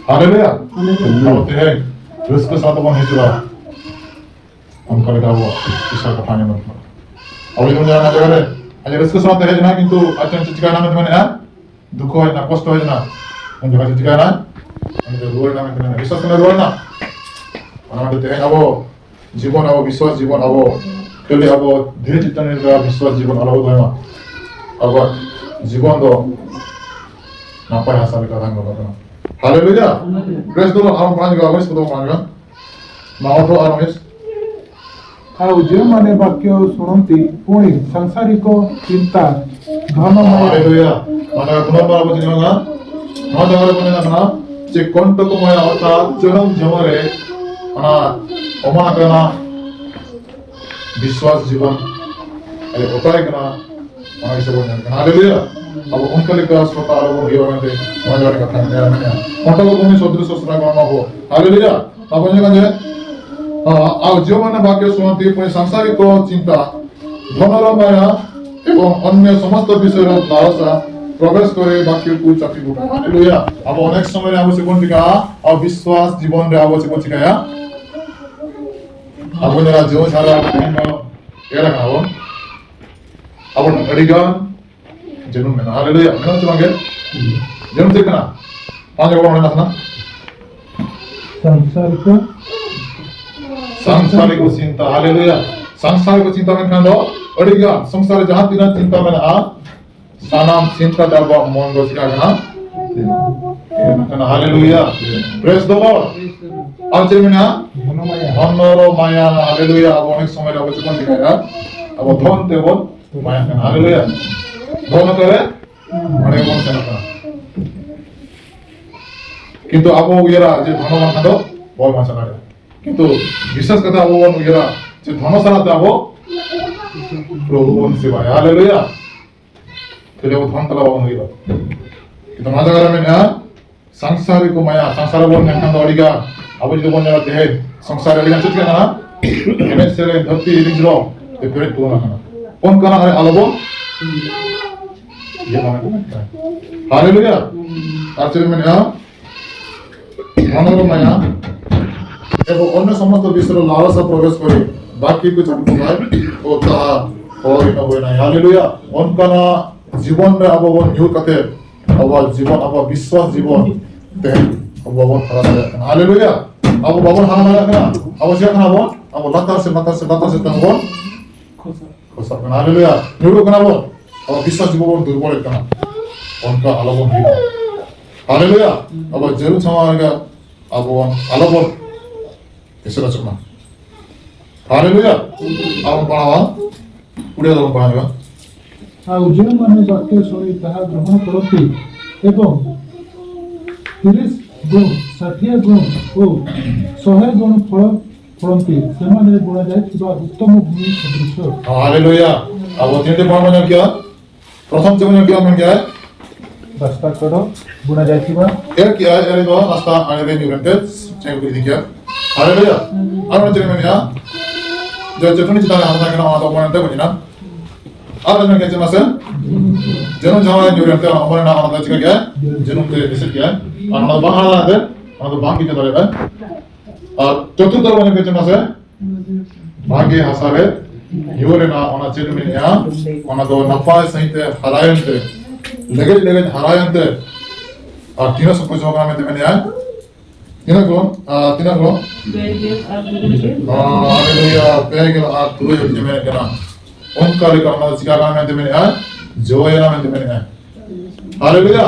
ᱦᱟᱞᱮᱞᱩᱭᱟ᱾ ᱦᱟᱞᱮᱞᱩᱭᱟ᱾ ᱟᱵᱚ ᱛᱮᱦᱮᱧ ᱨᱟᱹᱥᱠᱟᱹ ᱥᱟᱶ ᱛᱮᱵᱚᱱ ᱦᱤᱡᱩᱜᱼᱟ᱾ ᱚᱱᱠᱟ ᱞᱮᱠᱟ ᱟᱵᱚᱣᱟᱜ ᱤᱥᱚᱨ ᱠᱟᱛᱷᱟ ᱧᱟᱢᱚᱜ ᱠᱟᱱᱟ᱾ ᱟᱵᱚ ᱡᱩᱫᱤ ᱵᱚᱱ ᱧᱮᱞᱟ ᱚᱱᱟ ᱡᱟᱭᱜᱟ ᱨᱮ, ᱟᱡ ᱨᱟᱹᱥᱠᱟᱹ ᱥᱟᱶ ᱛᱮ ᱦᱮᱡ ᱮᱱᱟ, ᱠᱤᱱᱛᱩ ᱟᱡ ᱴᱷᱮᱱ ᱪᱮᱫ ᱪᱤᱠᱟᱭᱮᱱᱟ ᱢᱮᱱᱛᱮ ᱢᱮᱱᱮᱫᱼᱟ? ᱫᱩᱠᱷᱚ ᱦᱮᱡ ᱮᱱᱟ, ᱠᱚᱥᱴᱚ ᱦᱮᱡ ᱮᱱᱟ᱾ ᱩᱱ ᱡᱚᱠᱷᱟᱡ ᱪᱮᱫ ᱪᱤᱠᱟᱭᱮᱱᱟ? ᱩᱱᱤ ᱫᱚ ᱨᱩᱣᱟᱹᱲ ᱮᱱᱟ ᱢᱮᱱᱛᱮ ᱢᱮᱱᱟ᱾ ᱵᱤᱥᱣᱟᱥ ᱠᱟᱱᱟ ᱨᱩᱣᱟᱹᱲ ᱮᱱᱟ᱾ ᱚᱱᱟ ᱢᱮᱱᱛᱮ ᱛᱮᱦᱮᱧ ᱟᱵᱚ ᱡᱤᱵᱚᱱ, ᱟᱵᱚ ᱵᱤᱥᱣᱟᱥ ᱡᱤᱵᱚᱱ, ᱟᱵᱚ ᱠᱷᱟᱹᱞᱤ ᱟᱵᱚ ᱫᱷᱤᱨᱤ ᱪᱮᱛᱟᱱ ᱨᱮ ᱵᱤᱥᱣᱟᱥ ᱡᱤᱵᱚᱱ ᱟᱞᱚ ᱵᱚ ᱫᱚᱦᱚᱭ ᱢᱟ᱾ ᱟᱵᱚᱣᱟᱜ ᱡᱤᱵᱚᱱ ᱫᱚ ᱱᱟᱯᱟᱭ ᱦᱟᱥᱟ ᱞᱮᱠᱟ ᱛᱟᱦᱮᱸ ᱫᱚᱨᱠᱟᱨ ᱠᱟᱱᱟ᱾ Hallelujah! Praise the Lord! ᱟᱨ ᱯᱟᱸᱪ ᱜᱟᱱ, ᱩᱱᱤᱥ ᱠᱚᱫᱚ ᱯᱟᱸᱪ ᱜᱟᱱ᱾ ᱱᱚᱣᱟ ᱟᱴᱷᱨᱚ ᱟᱨ ᱩᱱᱤᱥ᱾ ଆଉ ଯେଉଁମାନେ ବାକ୍ୟ ଶୁଣନ୍ତି, ପୁଣି ସାଂସାରିକ ଚିନ୍ତା, ଧନ, ମାୟା। ହାଲେଲୁୟା। ମାନେ ପୁନର୍ବାର ଆବଶ୍ୟକ ହେଲା। ନଅ ଜାଗାରେ ପୁଣି ଲେଖା ଯେ ᱠᱚᱱᱴᱚᱠ ᱢᱟᱭᱟ ᱚᱨᱛᱷᱟᱛ ᱡᱚᱱᱚᱢ ᱡᱚᱢᱟᱨᱮ ᱚᱱᱟ ᱚᱢᱟᱱ ᱟᱠᱟᱱᱟ ᱵᱤᱥᱣᱟᱥ ᱡᱤᱵᱚᱱ ᱟᱨ ᱚᱛᱟᱭ ᱠᱟᱱᱟ᱾ ᱚᱱᱟ ᱜᱮᱥᱮ ᱵᱚᱱ ᱧᱮᱞ ᱠᱟᱱᱟ᱾ ᱦᱟᱞᱮᱞᱩᱭᱟ᱾ ᱟᱵᱚ ᱚᱱᱠᱟ ᱞᱮᱠᱟ ᱥᱨᱳᱛᱟ ᱟᱞᱚ ᱵᱚᱱ ᱦᱩᱭᱩᱜᱼᱟ ᱢᱮᱱᱛᱮ ᱱᱚᱣᱟ ᱡᱟᱦᱟᱸ ᱠᱟᱛᱷᱟ ᱢᱮᱱᱟᱜᱼᱟ, ᱢᱮᱱᱟᱜᱼᱟ᱾ ᱚᱱᱠᱟ ᱜᱮ ᱩᱱᱤ ᱥᱚᱫᱨᱤᱥ ᱥᱚᱥᱨᱟ ᱜᱚᱲᱚ ᱟᱵᱚ᱾ ᱦᱟᱞᱮᱞᱩᱭᱟ᱾ ᱟᱵᱚ ᱧᱮᱞ ᱠᱟᱱ ᱡᱮ, ᱟᱨ ᱡᱮ ᱢᱟᱱᱮ ᱵᱟᱠᱭ ᱥᱩᱱᱟᱱᱛᱤ ᱯᱩᱱᱤ ᱥᱟᱝᱥᱟᱨᱤᱠ ᱪᱤᱱᱛᱟ, ᱫᱷᱚᱱᱚᱨ ᱢᱟᱭᱟ ᱮᱵᱚᱝ ᱚᱱᱱᱚ ᱥᱚᱢᱚᱥᱛᱚ ᱵᱤᱥᱚᱭ ᱨᱮ ᱞᱟᱞᱥᱟ ᱯᱨᱚᱵᱮᱥ ᱠᱚᱨᱮ ᱵᱟᱠᱭ ᱠᱚ ᱪᱟᱯᱤ ᱜᱚᱴᱟ᱾ ᱦᱟᱞᱮᱞᱩᱭᱟ᱾ ᱟᱵᱚ ᱚᱱᱮᱠ ᱥᱚᱢᱚᱭ ᱨᱮ ᱟᱵᱚ ᱪᱮᱫ ᱵᱚᱱ ᱪᱤᱠᱟᱹᱜᱼᱟ? ᱟᱵᱚ ᱵᱤᱥᱣᱟᱥ ᱡᱤᱵᱚᱱ ᱨᱮ ᱟᱵᱚ ᱪᱮᱫ ᱵᱚᱱ ᱪᱤᱠᱟᱹᱭᱟ? ᱟᱵᱚ ᱧᱮᱞᱟ ᱡᱮ ᱥᱟᱨᱟ ᱮᱨᱟ ᱠᱟᱱᱟ ᱵᱚᱱ᱾ ᱟᱵᱚ ᱟᱹᱰᱤ ᱜᱟᱱ ᱡᱟᱹᱱᱩᱢ ᱢᱮᱱᱟᱜᱼᱟ᱾ ᱦᱟᱞᱮᱞᱩᱭᱟ᱾ ᱢᱮᱱᱟᱜ ᱥᱮ ᱵᱟᱝ ᱜᱮ? ᱡᱟᱹᱱᱩᱢ ᱪᱮᱫ ᱠᱟᱱᱟ? ᱯᱟᱸᱪ ᱦᱚᱲ ᱢᱮᱱᱟᱜ ᱠᱟᱱᱟ᱾ ᱥᱟᱝᱥᱟᱨᱤᱠ᱾ ᱥᱟᱝᱥᱟᱨᱤᱠ ᱪᱤᱱᱛᱟ᱾ ᱦᱟᱞᱮᱞᱩᱭᱟ᱾ ᱥᱟᱝᱥᱟᱨᱤᱠ ᱪᱤᱱᱛᱟ ᱢᱮᱱᱠᱷᱟᱱ ᱫᱚ ᱟᱹᱰᱤ ᱜᱟᱱ ᱥᱚᱝᱥᱟᱨ ᱨᱮ ᱡᱟᱦᱟᱸ ᱛᱤᱱᱟᱹᱜ ᱪᱤᱱᱛᱟ ᱢᱮᱱᱟᱜᱼᱟ, ᱥᱟᱱᱟᱢ ᱪᱤᱱᱛᱟ ᱫᱚ ᱟᱵᱚᱣᱟᱜ ᱢᱚᱱ ᱫᱚ ᱪᱤᱠᱟ ᱠᱟᱱᱟ? ᱠᱟᱱᱟ᱾ ᱦᱟᱞᱮᱞᱩᱭᱟ᱾ Praise the Lord᱾ ᱟᱨ ᱪᱮᱫ ᱢᱮᱱᱟᱜᱼᱟ? ᱢᱚᱱᱳᱢᱟᱭᱟ᱾ ᱢᱚᱱᱳᱨᱚᱢᱟᱭᱟ᱾ ᱦᱟᱞᱮᱞᱩᱭᱟ᱾ ᱟᱵᱚ ᱚᱱᱮᱠ ᱥᱚᱢᱚᱭ ᱨᱮ ᱟᱵᱚ ᱪᱮᱫ ᱵᱚᱱ ᱪᱤᱠᱟᱹᱭᱟ? ᱟᱵᱚ ᱫᱷᱚᱱ ᱛᱮᱵᱚᱱ ᱢᱟᱭᱟ ᱠᱟᱱᱟ᱾ ᱦᱟᱞᱮᱞᱩᱭᱟ᱾ ᱫᱷᱚᱱ ᱚᱠᱟᱨᱮ? ᱚᱸᱰᱮ ᱵᱚᱱ ᱥᱮᱱᱚᱜ ᱠᱟᱱᱟ᱾ ᱠᱤᱱᱛᱩ ᱟᱵᱚ ᱩᱭᱦᱟᱹᱨᱟ ᱡᱮ ᱫᱷᱚᱱᱚ ᱵᱟᱝᱠᱷᱟᱱ ᱫᱚ ᱵᱚᱞ ᱵᱟᱝ ᱪᱟᱞᱟᱜᱼᱟ᱾ ᱠᱤᱱᱛᱩ ᱵᱤᱥᱮᱥ ᱠᱟᱛᱮ ᱟᱵᱚ ᱵᱚᱱ ᱩᱭᱦᱟᱹᱨᱟ ᱡᱮ ᱫᱷᱚᱱᱚ ᱥᱟᱞᱟᱜ ᱛᱮ ᱟᱵᱚ ᱯᱨᱚᱵᱷᱩ ᱵᱚᱱ ᱥᱮᱵᱟᱭᱟ᱾ ᱦᱟᱞᱮᱞᱩᱭᱟ᱾ ᱠᱷᱟᱹᱞᱤ ᱟᱵᱚ ᱫᱷᱚᱱ ᱛᱟᱞᱟ ᱵᱟᱵᱚᱱ ᱩᱭᱦᱟᱹᱨᱟ᱾ ᱠᱤᱱᱛᱩ ᱱᱚᱣᱟ ᱡᱟᱭᱜᱟ ᱨᱮ ᱢᱮᱱᱟᱜᱼᱟ, ᱥᱚᱝᱥᱟᱨᱤᱠ ᱢᱟᱭᱟ, ᱥᱚᱝᱥᱟᱨ ᱨᱮᱵᱚᱱ ᱢᱮᱱᱠᱷᱟᱱ ᱫᱚ ᱟᱹᱰᱤ ᱜᱟᱱ, ᱟᱵᱚ ᱡᱩᱫᱤ ᱵᱚᱱ ᱧᱮᱞᱟ ᱛᱮᱦᱮᱧ ᱥᱚᱝᱥᱟᱨ ᱨᱮ ᱟᱹᱰᱤ ᱜᱟᱱ ᱪᱮᱫ ᱪᱤᱠᱟᱹᱜ ᱠᱟᱱᱟ? ᱮᱱᱮᱡ ᱥᱮᱨᱮᱧ, ᱫᱷᱟᱹᱨᱛᱤ, ᱨᱤᱡᱽ ᱨᱚ ᱛᱮ ᱯᱮᱨᱮᱡ ᱯᱩᱨᱚᱱ ᱟᱠᱟᱱᱟ᱾ ᱚᱱᱠᱟᱱᱟᱜ ᱨᱮ ᱟᱞᱚ ᱵᱚᱱ ᱤᱭᱟᱹ ᱢᱟ ᱢᱮᱱᱛᱮ ᱢᱮᱱ ᱠᱟᱱᱟ᱾ ᱦᱟᱞᱮᱞᱩᱭᱟ᱾ ᱟᱨ ᱪᱮᱫ ᱢᱮᱱᱮᱜᱼᱟ? ᱢᱚᱱᱳᱨᱚᱢᱟᱭᱟ ᱮᱵᱚᱝ ᱚᱱᱱᱚ ᱥᱚᱢᱚᱥᱛᱚ ᱵᱤᱥᱚᱭ ᱨᱮ ᱞᱟᱞᱥᱟ ᱯᱨᱚᱵᱮᱥ ᱠᱚᱨᱮ ᱵᱟᱠᱤ ᱠᱚ ᱪᱟᱹᱰᱩ ᱠᱚ ᱠᱷᱟᱱ ᱛᱚ ᱛᱟᱦᱟ ᱦᱚᱲ ᱤᱱᱟᱹ ᱦᱩᱭᱱᱟ᱾ ᱦᱟᱞᱮᱞᱩᱭᱟ᱾ ᱚᱱᱠᱟᱱᱟᱜ ᱡᱤᱵᱚᱱ ᱨᱮ ᱟᱵᱚ ᱵᱚᱱ ᱧᱩᱨ ᱠᱟᱛᱮ ᱟᱵᱚᱣᱟᱜ ᱡᱤᱵᱚᱱ, ᱟᱵᱚᱣᱟᱜ ᱵᱤᱥᱣᱟᱥ ᱡᱤᱵᱚᱱ ᱛᱮᱦᱮᱧ ᱟᱵᱚ ᱵᱟᱵᱚᱱ ᱦᱟᱨᱟ ᱫᱟᱲᱮᱭᱟᱜ ᱠᱟᱱᱟ᱾ ᱦᱟᱞᱮᱞᱩᱭᱟ! ᱟᱵᱚ ᱵᱟᱵᱚᱱ ᱦᱟᱨᱟ ᱫᱟᱲᱮᱭᱟᱜ ᱠᱟᱱᱟ᱾ ᱟᱵᱚ ᱪᱮᱫ ᱠᱟᱱᱟ ᱵᱚᱱ? ᱟᱵᱚ ᱞᱟᱛᱟᱨ ᱥᱮᱫ, ᱞᱟᱛᱟᱨ ᱥᱮᱫ, ᱞᱟᱛᱟᱨ ᱥᱮᱫ ᱛᱮᱵᱚᱱ ᱠᱷᱚᱥᱚᱜ ᱠᱟᱱᱟ᱾ ᱦᱟᱞᱮᱞᱩᱭᱟ! ᱧᱩᱨᱩᱜ ᱠᱟᱱᱟ ᱵᱚᱱ᱾ ᱟᱵᱚ ᱵᱤᱥᱣᱟᱥ ᱡᱤᱵᱚᱱ ᱵᱚᱱ ᱫᱩᱨᱵᱚᱞᱮᱫ ᱠᱟᱱᱟ᱾ ᱚᱱᱠᱟ ᱟᱞᱚᱵᱚᱱ ᱦᱩᱭᱩᱜ ᱢᱟ᱾ ᱦᱟᱞᱮᱞᱩᱭᱟ! ᱟᱵᱚ ᱡᱟᱹᱨᱩᱢ ᱥᱟᱢᱟᱝ ᱨᱮᱜᱮ ᱟᱵᱚ ᱵᱚᱱ, ᱟᱞᱚᱵᱚᱱ ᱮᱥᱮᱫ ᱦᱚᱪᱚᱜ ᱢᱟ᱾ ᱦᱟᱞᱮᱞᱩᱭᱟ! ᱟᱵᱚ ᱵᱚᱱ ᱯᱟᱲᱦᱟᱣᱟ, ᱠᱩᱲᱤ ᱫᱚᱵᱚᱱ ᱯᱟᱲᱦᱟᱣᱟ᱾ ଆଉ ଯେଉଁମାନେ ବାକ୍ୟ ଶୁଣି ତାହା ଗ୍ରହଣ କରନ୍ତି ଏବଂ ତିରିଶ ଗୁଣ, ଷାଠିଏ ଗୁଣ ଓ ଶହେ ଗୁଣ ଫଳ ଫଳନ୍ତି, ସେମାନେ ବୁଣାଯାଇଥିବା ଉତ୍ତମ ଭୂମି ସଦୃଶ। ᱦᱟᱞᱮᱞᱩᱭᱟ! ᱟᱵᱚ ᱛᱤᱱᱴᱮ ᱯᱚᱭᱮᱱᱴ ᱵᱚᱱ ᱧᱮᱞ ᱠᱮᱜᱼᱟ᱾ ᱯᱨᱚᱛᱷᱚᱢ ᱪᱮᱫ ᱵᱚᱱ ᱧᱮᱞ ᱠᱮᱜᱼᱟ? ᱢᱮᱱ ᱠᱮᱜᱼᱟᱭ, ᱨᱟᱥᱛᱟ ᱠᱚᱨᱮ ᱵᱩᱬᱟ ᱡᱟᱭᱛᱤᱵᱟ᱾ ᱮᱨ ᱠᱮᱜᱼᱟᱭ, ᱮᱨ ᱫᱚ ᱨᱟᱥᱛᱟ ᱟᱲᱮ ᱨᱮ ᱧᱩᱨ ᱮᱱᱛᱮ ᱪᱮᱫ ᱠᱚ ᱤᱫᱤ ᱠᱮᱜᱼᱟ? ᱦᱟᱞᱮᱞᱩᱭᱟ! ᱟᱨ ᱪᱮᱫ ᱢᱮᱱᱮᱜᱼᱟ? ᱡᱮ ᱪᱟᱹᱴᱟᱹᱱᱤ ᱪᱮᱛᱟᱱ ᱨᱮ ᱦᱟᱥᱟ ᱠᱟᱱᱟ, ᱚᱱᱟ ᱫᱚ ᱚᱢᱚᱱ ᱮᱱᱛᱮ ᱵᱟᱹᱧ ᱮᱱᱟ᱾ ᱟᱨ ᱢᱮᱱ ᱠᱮᱜᱼᱟ ᱪᱮᱫ ᱢᱟᱥᱮ? ᱡᱟᱹᱱᱩᱢ ᱡᱟᱦᱟᱸ ᱧᱩᱨ ᱮᱱᱛᱮ ᱚᱢᱚᱱ ᱮᱱᱟ, ᱚᱱᱟ ᱫᱚ ᱪᱤᱠᱟ ᱠᱮᱜᱼᱟ? ᱡᱟᱹᱱᱩᱢ ᱛᱮ ᱮᱥᱮᱫ ᱠᱮᱜᱼᱟ᱾ ᱟᱨ ᱚᱱᱟ ᱫᱚ ᱵᱟᱝ ᱦᱟᱨᱟ ᱮᱱᱛᱮ, ᱚᱱᱟ ᱫᱚ ᱵᱟᱝ ᱜᱮ ᱫᱟᱲᱮᱭᱟᱜᱼᱟ᱾ ᱟᱨ ᱪᱚᱛᱩᱨᱛᱷ ᱵᱚᱱ ᱧᱮᱞ ᱠᱮᱜᱼᱟ ᱪᱮᱫ ᱢᱟᱥᱮ? ᱵᱷᱟᱜᱮ ᱦᱟᱥᱟ ᱨᱮ ᱧᱩᱨ ᱮᱱᱟ, ᱚᱱᱟ ᱪᱮᱫ ᱢᱮᱱᱮᱜᱼᱟ? ᱚᱱᱟ ᱫᱚ ᱱᱟᱯᱟᱭ ᱥᱟᱺᱦᱤᱡ ᱛᱮ ᱦᱟᱨᱟᱭᱮᱱ ᱛᱮ, ᱞᱮᱜᱮᱡ ᱞᱮᱜᱮᱡ ᱦᱟᱨᱟᱭᱮᱱ ᱛᱮ, ᱟᱨ ᱛᱤᱱᱟᱹᱜ ᱥᱚᱠᱛᱚ ᱡᱚ ᱠᱟᱱᱟ ᱢᱮᱱᱛᱮ ᱢᱮᱱᱮᱜᱼᱟ? ᱛᱤᱱᱟᱹᱜ ᱜᱩᱞᱚ? ᱟᱨ ᱛᱤᱱᱟᱹᱜ ᱜᱩᱞᱚ? ᱯᱮ ᱜᱮᱞ ᱟᱨ ᱫᱩ ᱨᱮᱜᱮ᱾ ᱟᱨ ᱦᱟᱞᱮᱞᱩᱭᱟ, ᱯᱮ ᱜᱮᱞ ᱟᱨ ᱛᱩᱨᱩᱭ ᱦᱟᱹᱵᱤᱡ ᱮ ᱢᱮᱱᱮᱫ ᱠᱟᱱᱟ᱾ ᱚᱱᱠᱟ ᱞᱮᱠᱟ ᱚᱱᱟ ᱫᱚ ᱪᱤᱠᱟ ᱠᱟᱱᱟ ᱢᱮᱱᱛᱮ ᱢᱮᱱᱮᱜᱼᱟ? ᱡᱚᱭᱮᱱᱟ ᱢᱮᱱᱛᱮ ᱢᱮᱱᱮᱜᱼᱟ᱾ ᱦᱟᱞᱮᱞᱩᱭᱟ!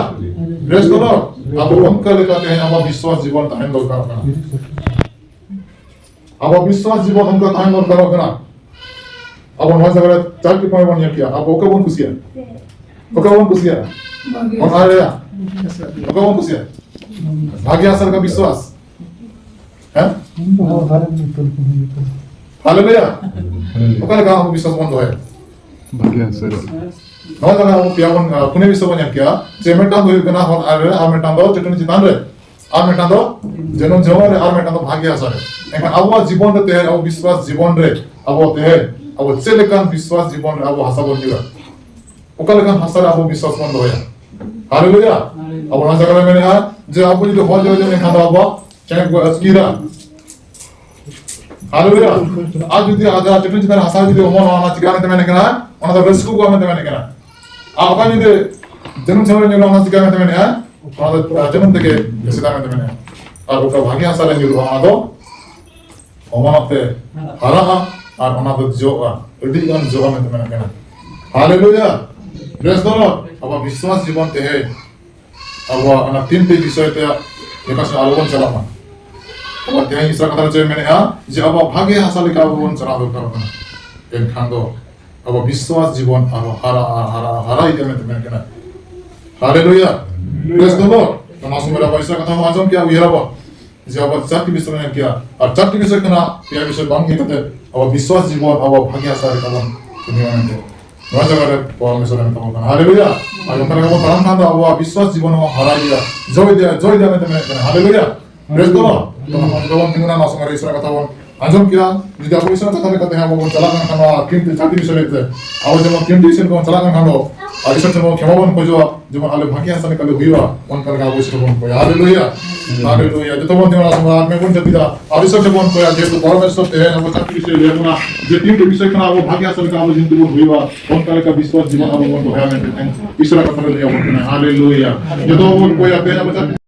Praise the Lord! ᱟᱵᱚ ᱚᱱᱠᱟ ᱞᱮᱠᱟ ᱛᱮᱦᱮᱧ ᱟᱵᱚ ᱵᱤᱥᱣᱟᱥ ᱡᱤᱵᱚᱱ ᱛᱟᱦᱮᱱ ᱫᱚᱨᱠᱟᱨᱚᱜ ᱠᱟᱱᱟ᱾ ᱟᱵᱚ ᱵᱤᱥᱣᱟᱥ ᱡᱤᱵᱚᱱ ᱚᱱᱠᱟ ᱛᱟᱦᱮᱱ ᱫᱚᱨᱠᱟᱨᱚᱜ ᱠᱟᱱᱟ᱾ ᱟᱵᱚ ᱱᱚᱣᱟ ᱡᱟᱭᱜᱟ ᱨᱮ ᱪᱟᱨᱴᱤ ᱯᱚᱭᱮᱱᱴ ᱵᱚᱱ ᱧᱮᱞ ᱠᱮᱜᱼᱟ᱾ ᱟᱵᱚ ᱚᱠᱟ ᱵᱚᱱ ᱠᱩᱥᱤᱭᱟᱜᱼᱟ? ᱚᱠᱟ ᱵᱚᱱ ᱠᱩᱥᱤᱭᱟᱜᱼᱟ? ᱵᱷᱟᱜᱮ᱾ ᱚᱱᱟ ᱨᱮᱭᱟᱜ ᱚᱠᱟ ᱵᱚᱱ ᱠᱩᱥᱤᱭᱟᱜᱼᱟ? ᱵᱷᱟᱜᱮ ᱟᱥᱟ ᱞᱮᱠᱟ ᱵᱤᱥᱣᱟᱥ᱾ ᱦᱮᱸ? ᱦᱟᱞᱮᱞᱩᱭᱟ᱾ ᱚᱠᱟ ᱞᱮᱠᱟ ᱟᱵᱚ ᱵᱤᱥᱣᱟᱥ ᱵᱚᱱ ᱫᱚᱦᱚᱭᱟ? ᱵᱷᱟᱜᱮ ᱟᱥᱟ᱾ ᱱᱚᱣᱟ ᱡᱟᱭᱜᱟ ᱟᱵᱚ ᱯᱮᱭᱟ ᱵᱚᱱ, ᱟᱸ, ᱯᱩᱱᱭᱟᱹ ᱵᱤᱥᱣᱟᱥ ᱵᱚᱱ ᱧᱮᱞ ᱠᱮᱜᱼᱟ᱾ ᱡᱮ ᱢᱤᱫᱴᱟᱝ ᱫᱚ ᱦᱩᱭᱩᱜ ᱠᱟᱱᱟ ᱦᱚᱨ ᱟᱲᱮ ᱨᱮ, ᱟᱨ ᱢᱤᱫᱴᱟᱝ ᱫᱚ ᱪᱟᱹᱴᱟᱹᱱᱤ ᱪᱮᱛᱟᱱ ᱨᱮ, ᱟᱨ ᱢᱤᱫᱴᱟᱝ ᱫᱚ ᱡᱟᱹᱱᱩᱢ ᱡᱟᱹᱣᱟ ᱨᱮ, ᱟᱨ ᱢᱤᱫᱴᱟᱝ ᱫᱚ ᱵᱷᱟᱜᱮ ᱦᱟᱥᱟ ᱨᱮ᱾ ᱮᱱᱠᱷᱟᱱ ᱟᱵᱚᱣᱟᱜ ᱡᱤᱵᱚᱱ ᱨᱮ ᱛᱮᱦᱮᱧ, ᱟᱵᱚ ᱵᱤᱥᱣᱟᱥ ᱡᱤᱵᱚᱱ ᱨᱮ, ᱟᱵᱚ ᱛᱮᱦᱮᱧ, ᱟᱵᱚ ᱪᱮᱫ ᱞᱮᱠᱟᱱ ᱵᱤᱥᱣᱟᱥ ᱡᱤᱵᱚᱱ ᱨᱮ ᱟᱵᱚ ᱦᱟᱥᱟ ᱵᱚᱱ ᱧᱩᱨᱟ? ᱚᱠᱟ ᱞᱮᱠᱟᱱ ᱦᱟᱥᱟ ᱨᱮ ᱟᱵᱚ ᱵᱤᱥᱣᱟᱥ ᱵᱚᱱ ᱫᱚᱦᱚᱭᱟ? ᱦᱟᱞᱮᱞᱩᱭᱟ! ᱟᱵᱚ ᱚᱱᱟ ᱡᱟᱭᱜᱟ ᱨᱮ ᱢᱮᱱᱮᱜᱼᱟ ᱡᱮ ᱟᱵᱚ ᱡᱩᱫᱤ ᱦᱚᱨ ᱡᱟᱭᱜᱟ ᱨᱮ ᱢᱮᱱᱠᱷᱟᱱ ᱫᱚ ᱟᱵᱚᱣᱟᱜ ᱪᱮᱬᱮ ᱠᱚ ᱟᱹᱛᱠᱤᱨᱟ᱾ ᱦᱟᱞᱮᱞᱩᱭᱟ! ᱟᱨ ᱡᱩᱫᱤ ᱟᱡᱟᱜ ᱪᱟᱹᱴᱟᱹᱱᱤ ᱪᱮᱛᱟᱱ ᱨᱮ ᱦᱟᱥᱟ ᱡᱩᱫᱤ ᱚᱢᱚᱱᱚᱜᱼᱟ, ᱚᱱᱟ ᱪᱤᱠᱟ ᱢᱮᱱᱛᱮ ᱢᱮᱱᱮᱜ ᱠᱟᱱᱟ? ᱚᱱᱟ ᱫᱚ ᱨᱟᱹᱥᱠᱟᱹ ᱠᱚᱣᱟ ᱢᱮᱱᱛᱮ ᱢᱮᱱᱮᱜ ᱠᱟᱱᱟ᱾ ᱟᱨ ᱚᱠᱟ ᱡᱩᱫᱤ ᱡᱟᱹᱱᱩᱢ ᱪᱷᱟᱹᱣᱲᱤ ᱧᱮᱞᱚᱜᱼᱟ, ᱚᱱᱟ ᱪᱤᱠᱟ ᱢᱮᱱᱛᱮ ᱢᱮᱱᱮᱜᱼᱟ? ᱚᱱᱟ ᱫᱚ ᱡᱟᱱᱟᱢ ᱛᱮᱜᱮ ᱪᱮᱫᱟᱜ ᱢᱮᱱᱛᱮ ᱢᱮᱱᱟᱜᱼᱟ? ᱟᱨ ᱚᱠᱟ ᱵᱷᱟᱜᱮ ᱦᱟᱥᱟ ᱨᱮ ᱧᱩᱨᱩᱜᱼᱟ, ᱚᱱᱟ ᱫᱚ ᱚᱢᱚᱱᱚᱜ ᱛᱮ ᱦᱟᱨᱟᱜᱼᱟ ᱟᱨ ᱚᱱᱟ ᱫᱚ ᱡᱚᱜᱼᱟ, ᱟᱹᱰᱤ ᱜᱟᱱ ᱡᱚᱜᱼᱟ ᱢᱮᱱᱛᱮ ᱢᱮᱱᱟᱜ ᱠᱟᱱᱟ᱾ ᱦᱟᱞᱮᱞᱩᱭᱟ! Praise the Lord! ᱟᱵᱚᱣᱟᱜ ᱵᱤᱥᱣᱟᱥ ᱡᱤᱵᱚᱱ ᱛᱮᱦᱮᱧ ᱟᱵᱚᱣᱟᱜ ᱚᱱᱟ ᱛᱤᱱᱴᱮ ᱵᱤᱥᱚᱭ ᱛᱮ ᱡᱚᱠᱷᱚᱱ ᱥᱮ ᱟᱞᱚ ᱵᱚᱱ ᱪᱟᱞᱟᱜ ᱢᱟ᱾ ᱟᱵᱚᱣᱟᱜ ᱛᱮᱦᱮᱧ ᱤᱥᱨᱟ ᱠᱟᱛᱷᱟ ᱨᱮ ᱪᱮᱫ ᱢᱮᱱᱮᱜᱼᱟ? ᱡᱮ ᱟᱵᱚᱣᱟᱜ ᱵᱷᱟᱜᱮ ᱦᱟᱥᱟ ᱞᱮᱠᱟ ᱟᱵᱚ ᱵᱚᱱ ᱪᱟᱞᱟᱣ ᱫᱚᱨᱠᱟᱨᱚᱜ ᱠᱟᱱᱟ᱾ ᱮᱱᱠᱷᱟᱱ ᱫᱚ ᱟᱵᱚ ᱵᱤᱥᱣᱟᱥ ᱡᱤᱵᱚᱱ ᱟᱨᱦᱚᱸ ᱦᱟᱨᱟ, ᱦᱟᱨᱟ, ᱦᱟᱨᱟ ᱤᱫᱤᱜᱼᱟ ᱢᱮᱱᱛᱮ ᱢᱮᱱ ᱠᱟᱱᱟ᱾ ᱦᱟᱞᱮᱞᱩᱭᱟ! Praise the Lord! ᱚᱱᱟ ᱥᱚᱢᱚᱭ ᱨᱮ ᱟᱵᱚ ᱤᱥᱨᱟ ᱠᱟᱛᱷᱟ ᱵᱚᱱ ᱟᱸᱡᱚᱢ ᱠᱮᱭᱟ, ᱩᱭᱦᱟᱹᱨ ᱟᱵᱚᱱ᱾ ᱡᱮ ᱟᱵᱚ ᱪᱟᱨᱴᱤ ᱵᱤᱥᱚᱭ ᱢᱮᱱ ᱠᱮᱭᱟ, ᱟᱨ ᱪᱟᱨᱴᱤ ᱵᱤᱥᱚᱭ ᱠᱷᱚᱱᱟᱜ ᱯᱮᱭᱟ ᱵᱤᱥᱚᱭ ᱵᱟᱝ ᱤᱭᱟᱹ ᱠᱟᱛᱮ ᱟᱵᱚ ᱵᱤᱥᱣᱟᱥ ᱡᱤᱵᱚᱱ ᱟᱵᱚ ᱵᱷᱟᱜᱮ ᱦᱟᱥᱟ ᱨᱮ ᱛᱟᱵᱚᱱ ᱠᱟᱹᱢᱤᱭᱟ ᱢᱮᱱᱛᱮ ᱱᱚᱣᱟ ᱡᱟᱭᱜᱟ ᱨᱮ ᱯᱚᱨᱚᱢᱮᱥᱣᱚᱨ ᱮ ᱢᱮᱛᱟ ᱵᱚᱱ ᱠᱟᱱᱟ᱾ ᱦᱟᱞᱮᱞᱩᱭᱟ! ᱟᱨ ᱚᱱᱠᱟ ᱞᱮᱠᱟ ᱵᱚᱱ ᱛᱟᱲᱟᱢ ᱠᱷᱟᱱ ᱫᱚ ᱟᱵᱚᱣᱟᱜ ᱵᱤᱥᱣᱟᱥ ᱡᱤᱵᱚᱱ ᱦᱚᱸ ᱦᱟᱨᱟ ᱤᱫᱤᱭᱟ, ᱡᱚᱭ ᱤᱫᱤᱭᱟ, ᱡᱚᱭ ᱤᱫᱤᱭᱟ ᱢᱮᱱᱛᱮ ᱢᱮᱱᱮᱫ ᱠᱟᱱᱟ᱾ ᱦᱟᱞᱮᱞᱩᱭᱟ! Praise the Lord! ᱛᱚ ᱱᱚᱣᱟ ᱡᱚᱛᱚ ᱵᱚᱱ ᱛᱤᱸᱜᱩᱱᱟ, ᱱᱚᱣᱟ ᱥᱚᱢᱚᱭ ᱨᱮ ᱤᱥᱨᱟ ᱠᱟᱛᱷᱟ ᱵᱚᱱ ᱟᱸᱡᱚᱢ ᱠᱮᱭᱟ᱾ ᱡᱩᱫᱤ ᱟᱵᱚ ᱤᱥᱨᱟ ᱠᱟᱛᱷᱟ ᱞᱮᱠᱟᱛᱮ ᱟᱵᱚ ᱵᱚᱱ ᱪᱟᱞᱟᱜ ᱠᱟᱱ ᱠᱷᱟᱱ, ᱱᱚᱣᱟ ᱛᱤᱱᱴᱮ ᱪᱟᱨᱴᱤ ᱵᱤᱥᱚᱭ ᱞᱟᱹᱭᱛᱮ ᱟᱵᱚ ᱡᱮᱢᱚᱱ ᱛᱤᱱᱴᱮ ᱤᱥᱚᱨ ᱵᱚᱱ ᱪᱟᱞᱟᱜ ᱠᱟᱱ ᱠᱷᱟᱱ ᱫᱚ, ᱟᱨ ᱤᱥᱚᱨ ᱴᱷᱮᱱ ᱵᱚᱱ ᱠᱷᱮᱢᱟ ᱵᱚᱱ ᱠᱷᱚᱡᱚᱜᱼᱟ, ᱡᱮᱢᱚᱱ ᱟᱞᱮ ᱵᱷᱟᱜᱮ ᱦᱟᱥᱟ ᱞᱮᱠᱟ ᱞᱮ ᱦᱩᱭᱩᱜᱼᱟ, ᱚᱱᱠᱟ ᱞᱮᱠᱟ ᱟᱵᱚ ᱤᱥᱚᱨ ᱵᱚᱱ ᱠᱚᱭᱟ᱾ ᱦᱟᱞᱮᱞᱩᱭᱟ! ᱦᱟᱞᱮᱞᱩᱭᱟ! ᱡᱚᱛᱚ ᱵᱚᱱ ᱛᱤᱸᱜᱩᱱᱟ, ᱥᱚᱢᱚᱭ ᱟᱨ ᱢᱤᱫ ᱵᱚᱱ ᱡᱟᱹᱯᱤᱫᱟ᱾ ᱟᱨ ᱤᱥᱚᱨ ᱴᱷᱮᱱ ᱵᱚᱱ ᱠᱚᱭᱟ, ᱡᱮᱦᱮᱛᱩ ᱯᱚᱨᱚᱢᱮᱥᱣᱚᱨ ᱛᱮᱦᱮᱧ ᱟᱵᱚ ᱪᱟᱨᱴᱤ ᱵᱤᱥᱚᱭ ᱞᱟᱹᱭ ᱵᱚᱱᱟ, ᱡᱮ ᱛᱤᱱᱴᱮ ᱵᱤᱥᱚᱭ ᱠᱷᱚᱱᱟᱜ ᱟᱵᱚ ᱵᱷᱟᱜᱮ ᱦᱟᱥᱟ ᱞᱮᱠᱟ ᱟᱵᱚ ᱡᱤᱱᱛᱩ ᱵᱚᱱ ᱦᱩᱭᱩᱜᱼᱟ, ᱚᱱᱠᱟ ᱞᱮᱠᱟ ᱵᱤᱥᱣᱟᱥ ᱡᱤᱵᱚᱱ ᱟᱵᱚ ᱵᱚᱱ ᱫᱚᱦᱚᱭᱟ ᱢᱮᱱᱛᱮ ᱤᱥᱨᱟ ᱠᱟᱛᱷᱟ ᱨᱮ ᱞᱟᱹᱭ ᱟᱵᱚᱱ ᱠᱟᱱᱟ᱾ ᱦᱟᱞᱮᱞᱩᱭᱟ! ᱡᱚᱛᱚ ᱵᱚᱱ ᱠᱚᱭᱟ, ᱛᱮᱦᱮᱧ ᱟᱵᱚ ᱪᱟᱨᱴᱤ